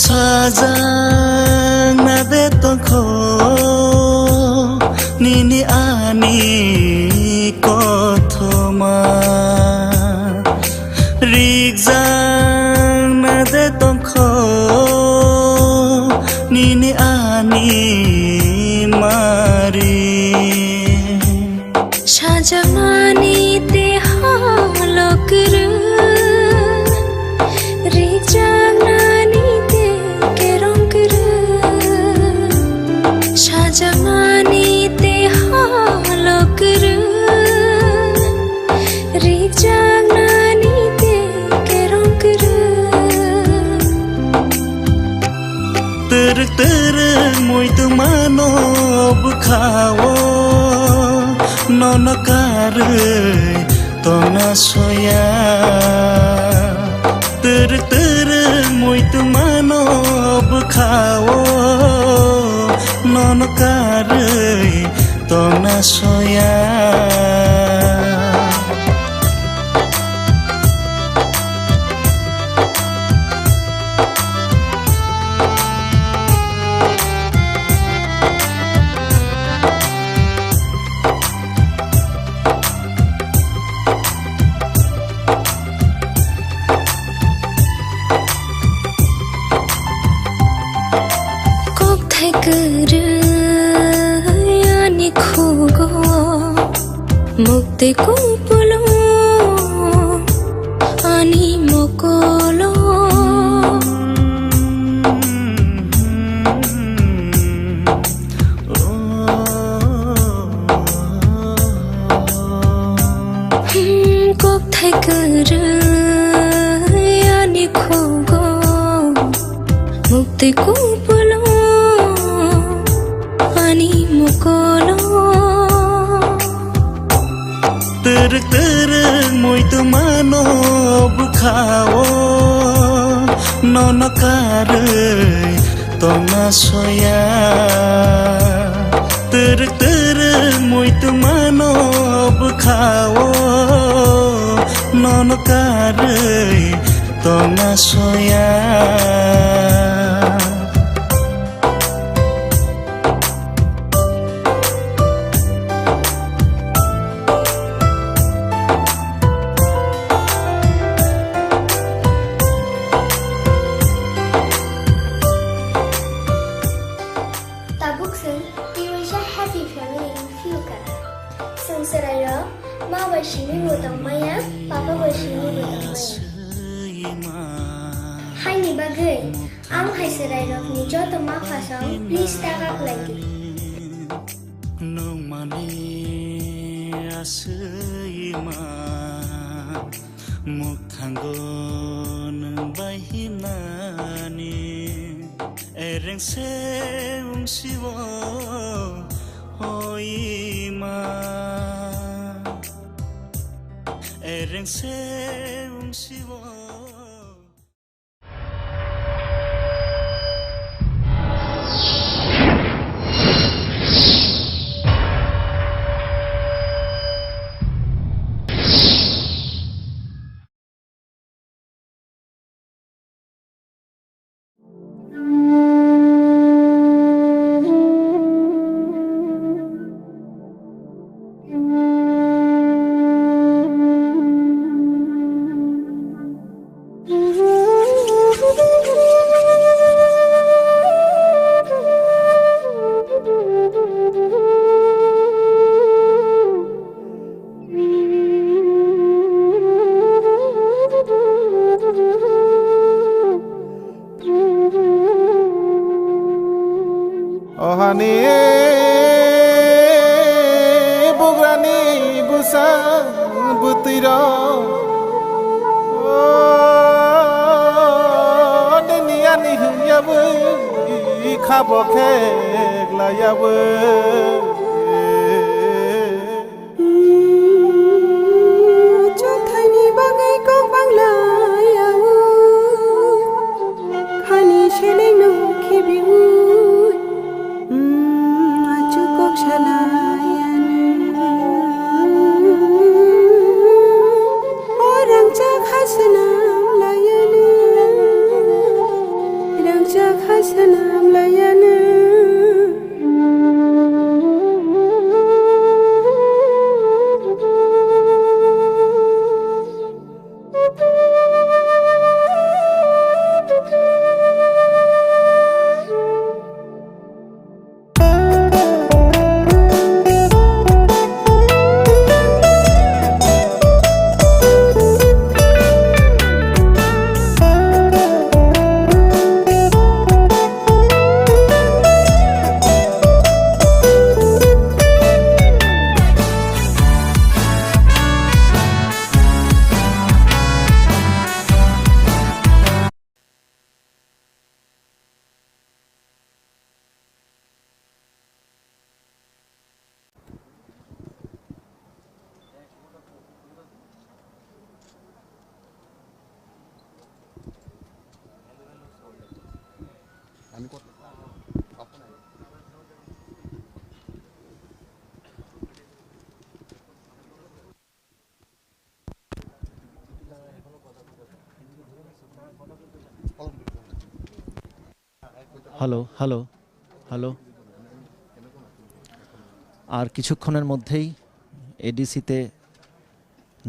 Sajang na de tongkho nini ani kothoma, rijang na de tongkho nini ani mari. Sajaknani te halo kwrwi, rijaknani te kerong kwrwi. Sajaknani te halo kwrwi, rijaknani te kerong kwrwi. Twrwk twrwk muitwmano bwkhao, nono karwi tongna soya. Twrwk Khao nono karwi tongna soya. Kokthai kwrwi ani khugo, mukti kupulo ani mokolo. Hmm, kokthai kwrwi ani khugo, mukti kupulo ani mokolo. Twrwk twrwk muitu mano bwkhao, nono karwi tongna soya. Twrwk twrwk muitu mano bwkhao, nono karwi tongna soya. Tabuk chwng twiwaisa happy family wng phiyokha. Chwng chwrairok ma bai simi bo tongmaya, papa bai simi bo tongmaya. Haini bagwi ang hai chwrairokni joto maphasong please ta kaklaidi. Nungmani aswima mukthango nwng bai himnani. Ereng se wngsiwo oima. Ereng se wngsiwo. O hani bugrani bwsa bwtwirok, o nini ani hwnya bwkha bo khe glaiya bwkha. Chothaini bagwi kok banglayaui, khani selengno khibiui, achuk kok salayani. O rangchak ha swnam layani, rangchak ha swnam layani. Hello, hello, hello. আর কিছুক্ষণের মধ্যেই এডিসিতে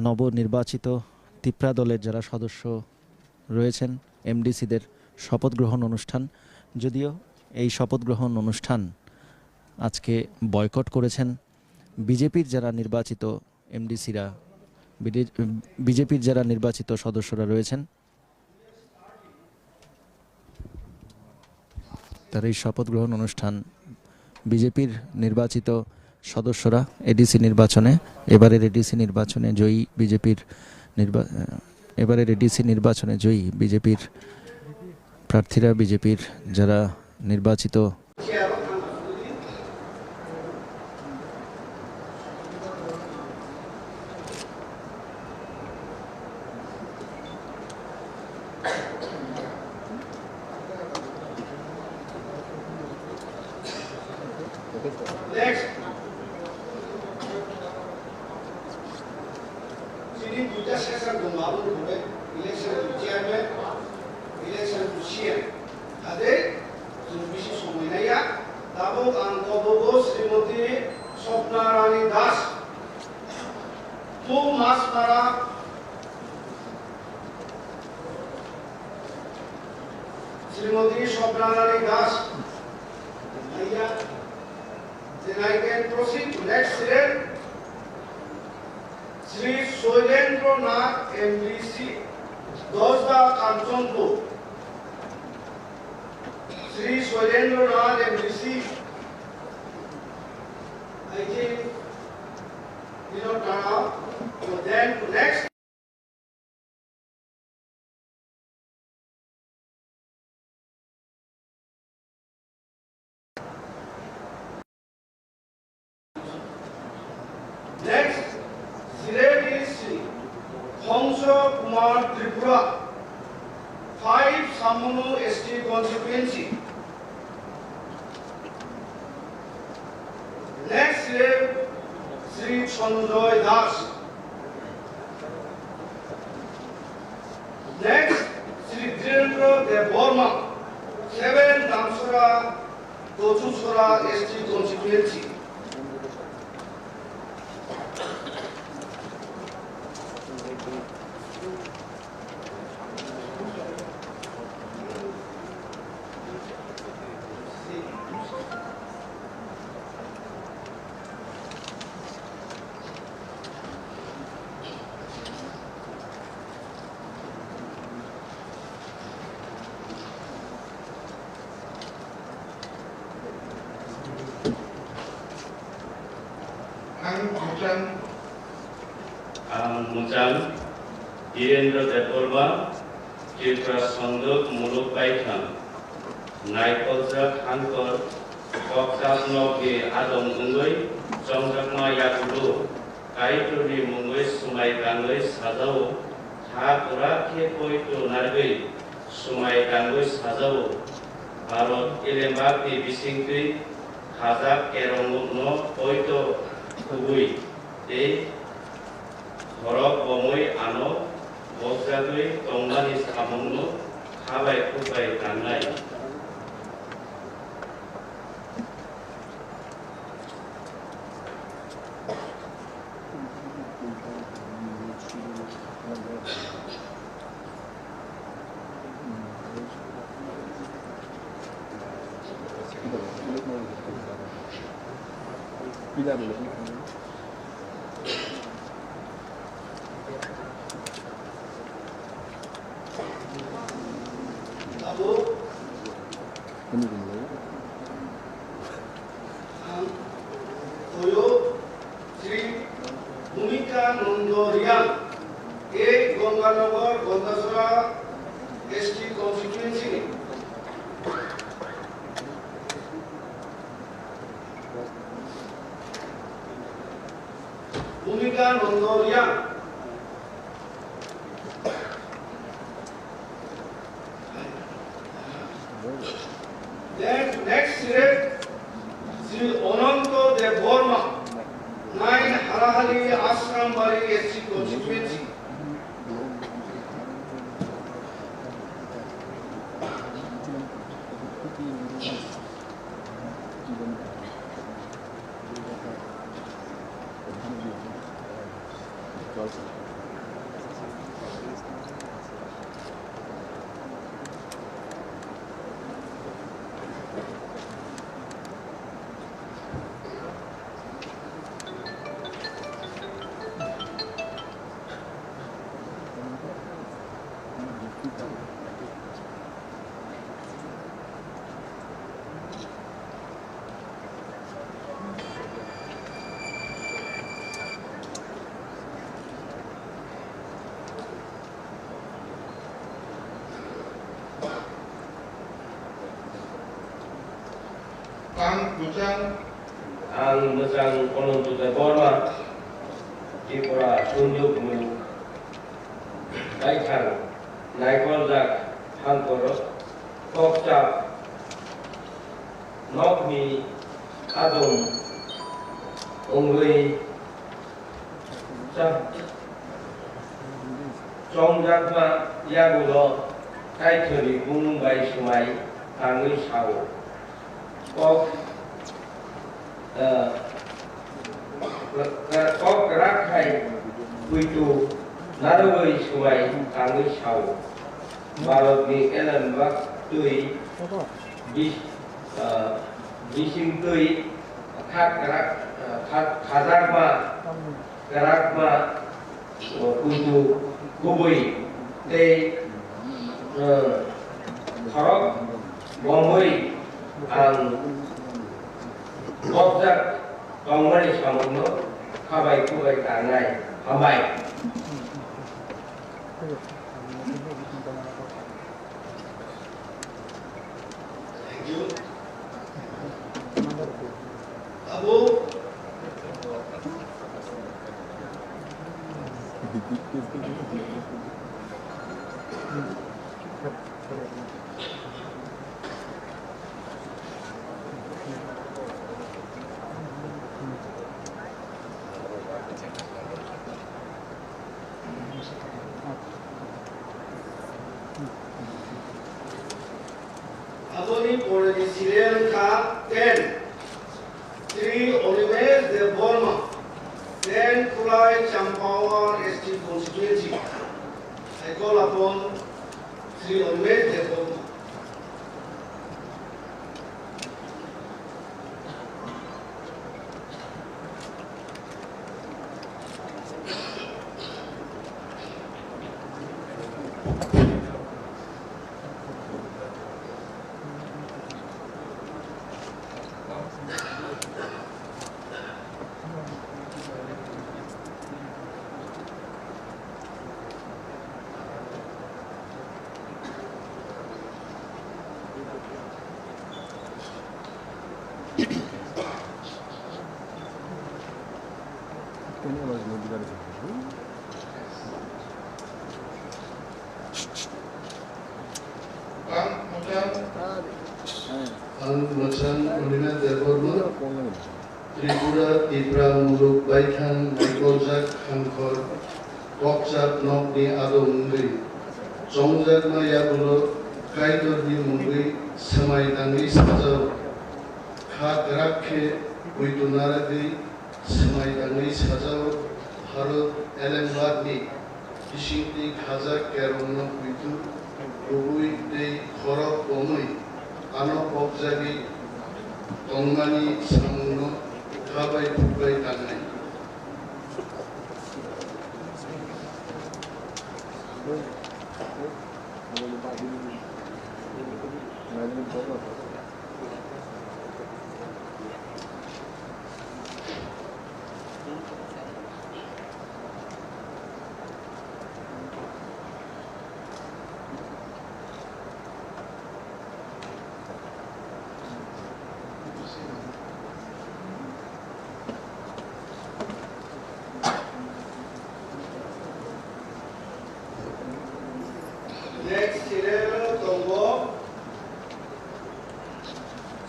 নবনির্বাচিত তিপ্রা দলের যারা সদস্য রয়েছেন, এমডিসিদের শপথ গ্রহণ অনুষ্ঠান। যদিও এই শপথ গ্রহণ অনুষ্ঠান আজকে বয়কট করেছেন বিজেপির যারা নির্বাচিত এমডিসিরা, বিজেপির যারা নির্বাচিত সদস্যরা রয়েছেন, তার এই শপথ গ্রহণ অনুষ্ঠান বিজেপির নির্বাচিত সদস্যরা এডিসি নির্বাচনে, এবারের এডিসি নির্বাচনে জয়ী বিজেপির নির্বা-, এবারের এডিসি নির্বাচনে জয়ী বিজেপির প্রার্থীরা, বিজেপির যারা নির্বাচিত Next, chini duita session tongo, aboni pore election to chairman, election to C M. Hade chwng bisi somoi naiya. Tabuk ang kobogo Srimoti Swapna Rani Das, Pu Masmara, Srimoti Swapna Rani Das, naiya. Then I can proceed to next serial. Shri Soilendra Nath, M D C, Dosda Kanchanpur. Shri Soilendra Nath, M D C, I think, you know, turn out. So then to next. Next, Sireti Sri Hongso Kumar Tripura, five Samunu S T constituency. Next slave, Sri Sanjoy Das. Next, Sri Dhirendra Debbarma, seven Damsora, Kochusora S T constituency. Ang Bhutan. Ang Bhutan, Dhirendra Debbarma, Tripura Songdok Muluk Baithang, naikoljak hankor, kokjak nokni adong wngwi chongjakma yagulo, Kaitorni mungwi swmai tangwi sajao, ha kwrak khe poito narwgwi swmai tangwi sajao, Bharat elembakni bisingtwi khajak kerongno poito khugwi tei khorok bomwi ano bokjagwi tongmani samungno kha bai khuk bai tangnai. Abo ang toyo Sri Bhumika Nando Riang, A Ganganagar Gandachara S T constituency ni. Bhumika Nando Riang. Then next select Sri Ananto Debbarma, nine Harahari Ashram Bari S C constituency. Ang Bujang. Ang Bujang Ananto Debbarma, Tripura Sundukmung Baithang Naikoljak Hangkor Kokchap nokni adong wngwi cha-, chongjakma yagulo Kaitorni bumung bai swmai tangwi sao. Kok, eh, kok kwrak khai puitu narwgwi swmai tangwi sao. Bharatni elembak twi bis-, eh, bising twi kha kwrak, eh, kha-, khajakma kwrakma, o, puitu kubui tei, eh, khorok bomwi ang bokjak tongmani samungno khabai kubai tangnai. Hambai. Thank you. Abo. Aboni poreni serial wngkha ten, Sri Animesh Debbarma, ten Khulai Champawan S T constituency. I call upon Sri Animesh Debbarma. Ang Machang Animesh Debbarma, Tripura Tipra Muluk Baithang Naikoljak Hangkhor Kokchap nokni adong wngwi chongjakma yagulo Kaitorni mungwi swmai tangwi sajao. Kha kwrak khe puitu narwgwi swmai tangwi sajao. Bharat elembakni bisingtwi khajak kerongno puitu kubui tei khorok bomwi ano pokjagwi tongmani samungno kha bai phuk bai tangnai. Next serial tongo.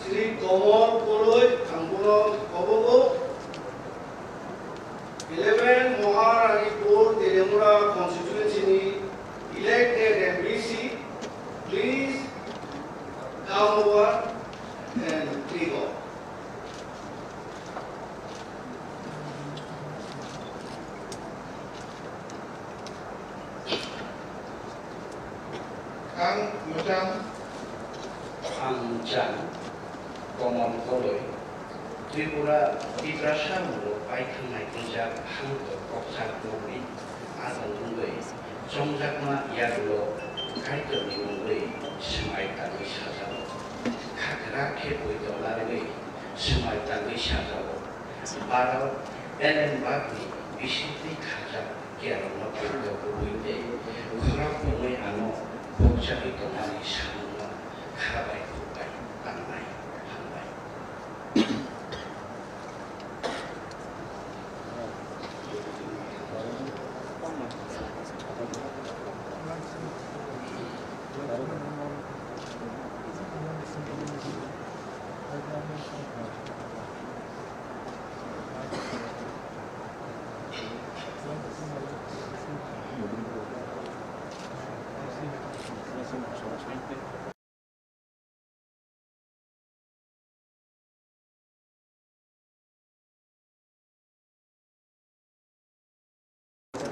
Shri Komol Koloi, ang bono kobogo. Eleven Maharani Pur Telemura constituency ni elected M P C, please come over and take oath. Ang Muchang. Ang Muchang. Komol Koloi. Tripura, Tiprasa molo paithang naikoljak hangto kokjak nokni adong wngwi chongjakma yagulo Kaitorni mungwi swmai tangwi sajao. Khagra khe poito larwi swmai tangwi sajao. Baro Ellen Bagni bisingtwi khajak. Kerongno pungno kubui tei khorang pungwi ano bukchagwi tongmani samungno kha bai khuk bai tangnai. Hambai.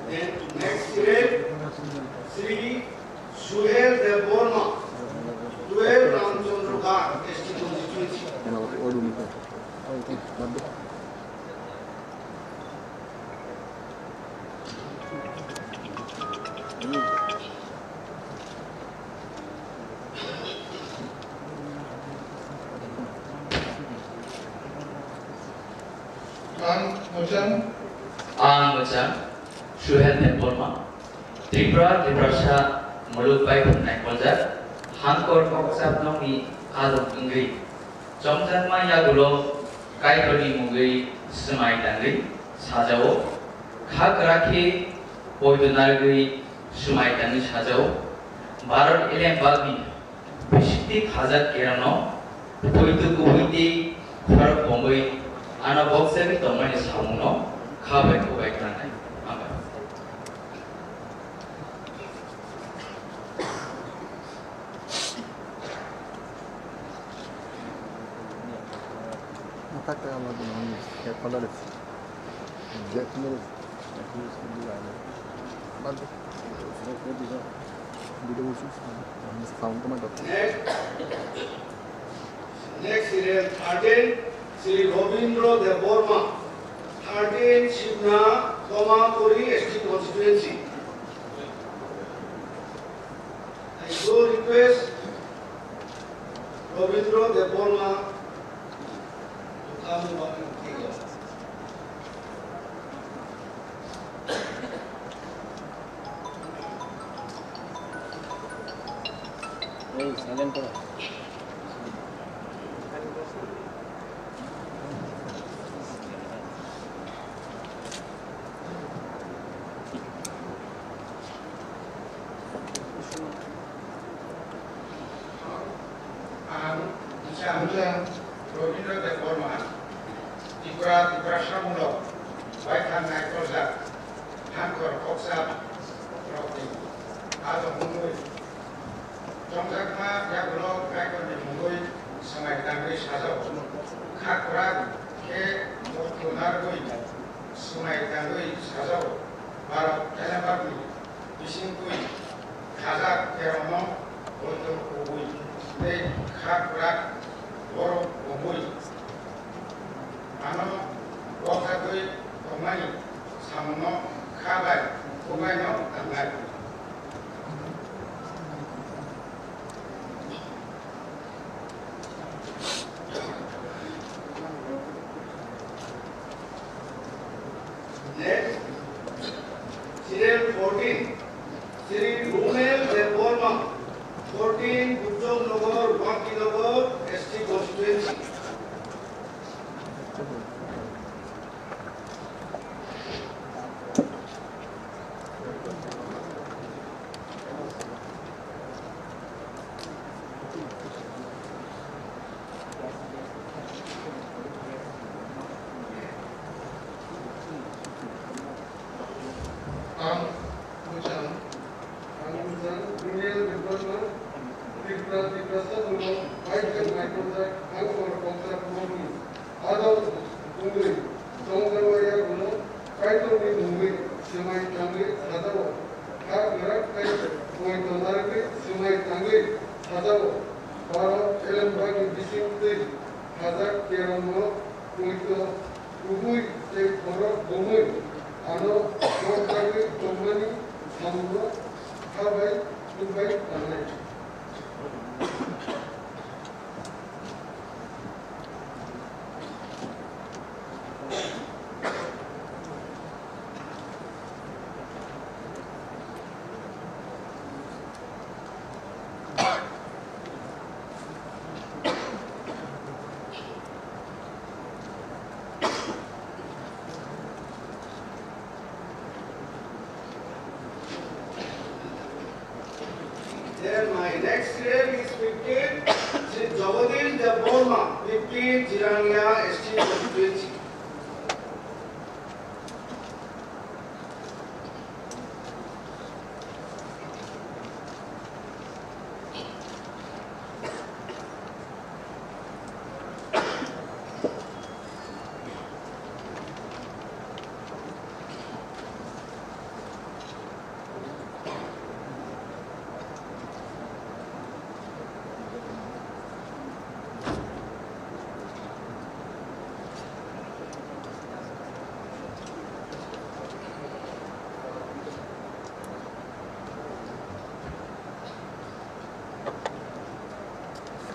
Then next event, Shri Suhel Debbarma, twelve Ramchandra Ghat, S T constituency. Ang Muchang. Ang Muchang, Suhel Debbarma, Tripura, Tiprasa, muluk bai phunai koljak, hangkor kokchap nokni adong wngwi, chongjakma yagulo Kaitorni mungwi swmai tangwi sajao, kha kwrak khe poito narwgwi swmai tangwi sajao, Bharat elem bagni bisingtwi khajak kerano poito kubui tei khorok pongwi ano boksagwi tongmani samungno kha bai khuk bai khnanai. Hambai. Next, next serial thirteen, Shri Robindra Debbarma, thirteen Shibna Komakori S T constituency. I so request Robindra Debbarma to come over and take oath. Hey, silent koro. Ang Muchang Robindra Debbarma, Tripura, Tiprasa mulok bai thang naikoljak hangkor koksa rokni adong wngwi chongjakma yagulo Kaitorni mungwi swmai tangwi sajao. Kha kwrak khe poito narwgwi swmai tangwi sajao. Bharat elem bagni bisingtwi khajak kerongno poito kubui tei kha kwrak borok kubui ano bokhagwi tongmani samungno kha bai khuk baino tangnai. Next, serial fourteen, Shri Rumel Debbarma, fourteen Bujjong Nagar, Wangkinagar, S T constituency. Tiprasa borok bai khe naikojak, ang borok kokjak borokni adong wngwi tongjago, yagulo Kaitorni mungwi swmai tangwi sajago, kha kwrak tei poito narwgwi swmai tangwi sajago. Borok elembakni bising twi khajak kerongno poito kubui tei borok bomwi ano kokjagwi tongmani samungno kha bai, tubui bai tangnai. Then my next C M is fifteen, Shri Jagadish Debbarma, fifteen, Jirania S T constituency.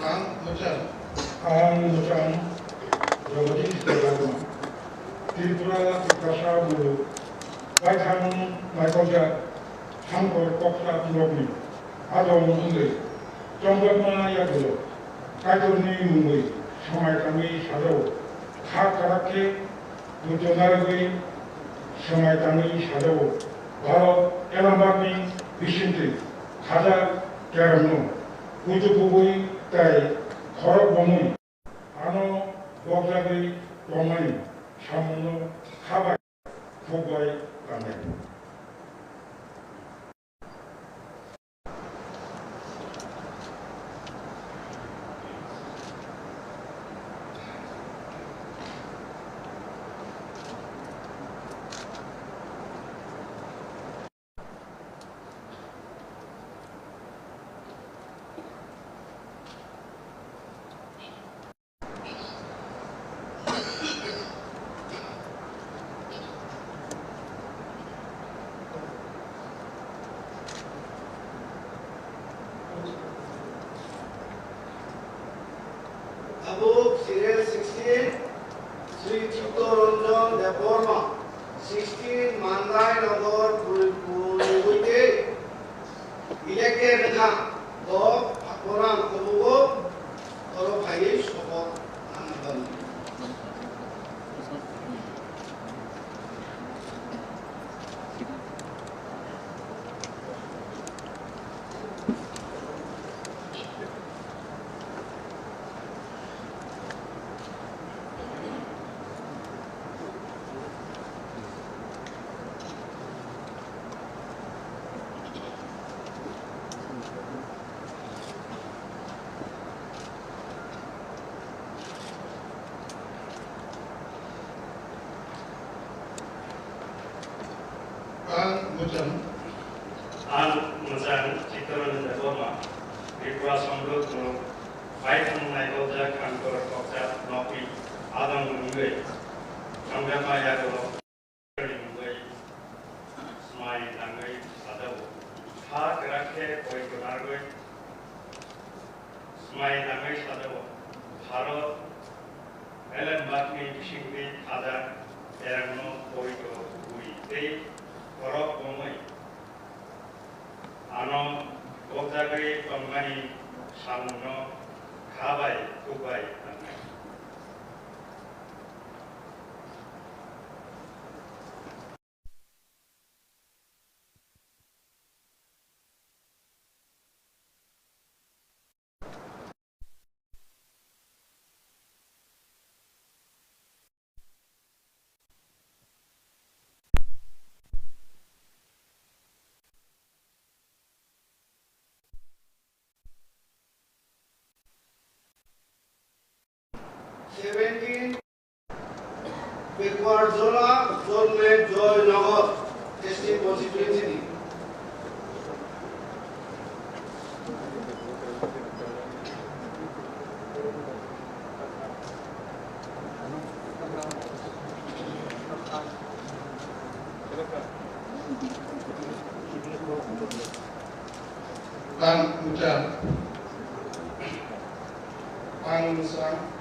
Ang mwchang. Ang mwchang Jagadish Debbarma. Tripura Tiprasa Mulu baithang naikojak Thamkor Koksa Turokni adong wngwi chongjakma yagulo Kaitorni mungwi swmai tangwi sajao. Kha kwrak khe Buchunarogwi swmai tangwi sajao, Bharat elembakni bisingtwi khajak kerongno kuchukubui tei khorok bomwi ano bokjagwi tongmani samungno kha bai, khuk bai tangnai. Tabuk serial sixteen, Sri Chittaranjan Debbarma, sixteen, Mandai Nagar, Puri-, Puri-, Puri-, Elected wngkha, bo, borang kubugo oro phaiwi sobo nangma bani. Ang mwchang. Ang mwchang Chittaranjan Debbarma, Tripura Samrut Muruk, baithang naikojak Thamkor Koksa Nokni adong wngwi chongjakma yagulo. Ni mungwi swmai tangwi sajao. Kha kwrak khe poito narwgwi swmai tangwi sajao. Bharat elembakni bisingtwi khajak kerongno poito kubui tei khorok bomwi ano bokjagwi tongmani samungno kha bai, khuk bai tangnai. seventeen, Pekuarjala, Jotme, Joynagar, S T constituency ni. Tang ucha. Ang sa.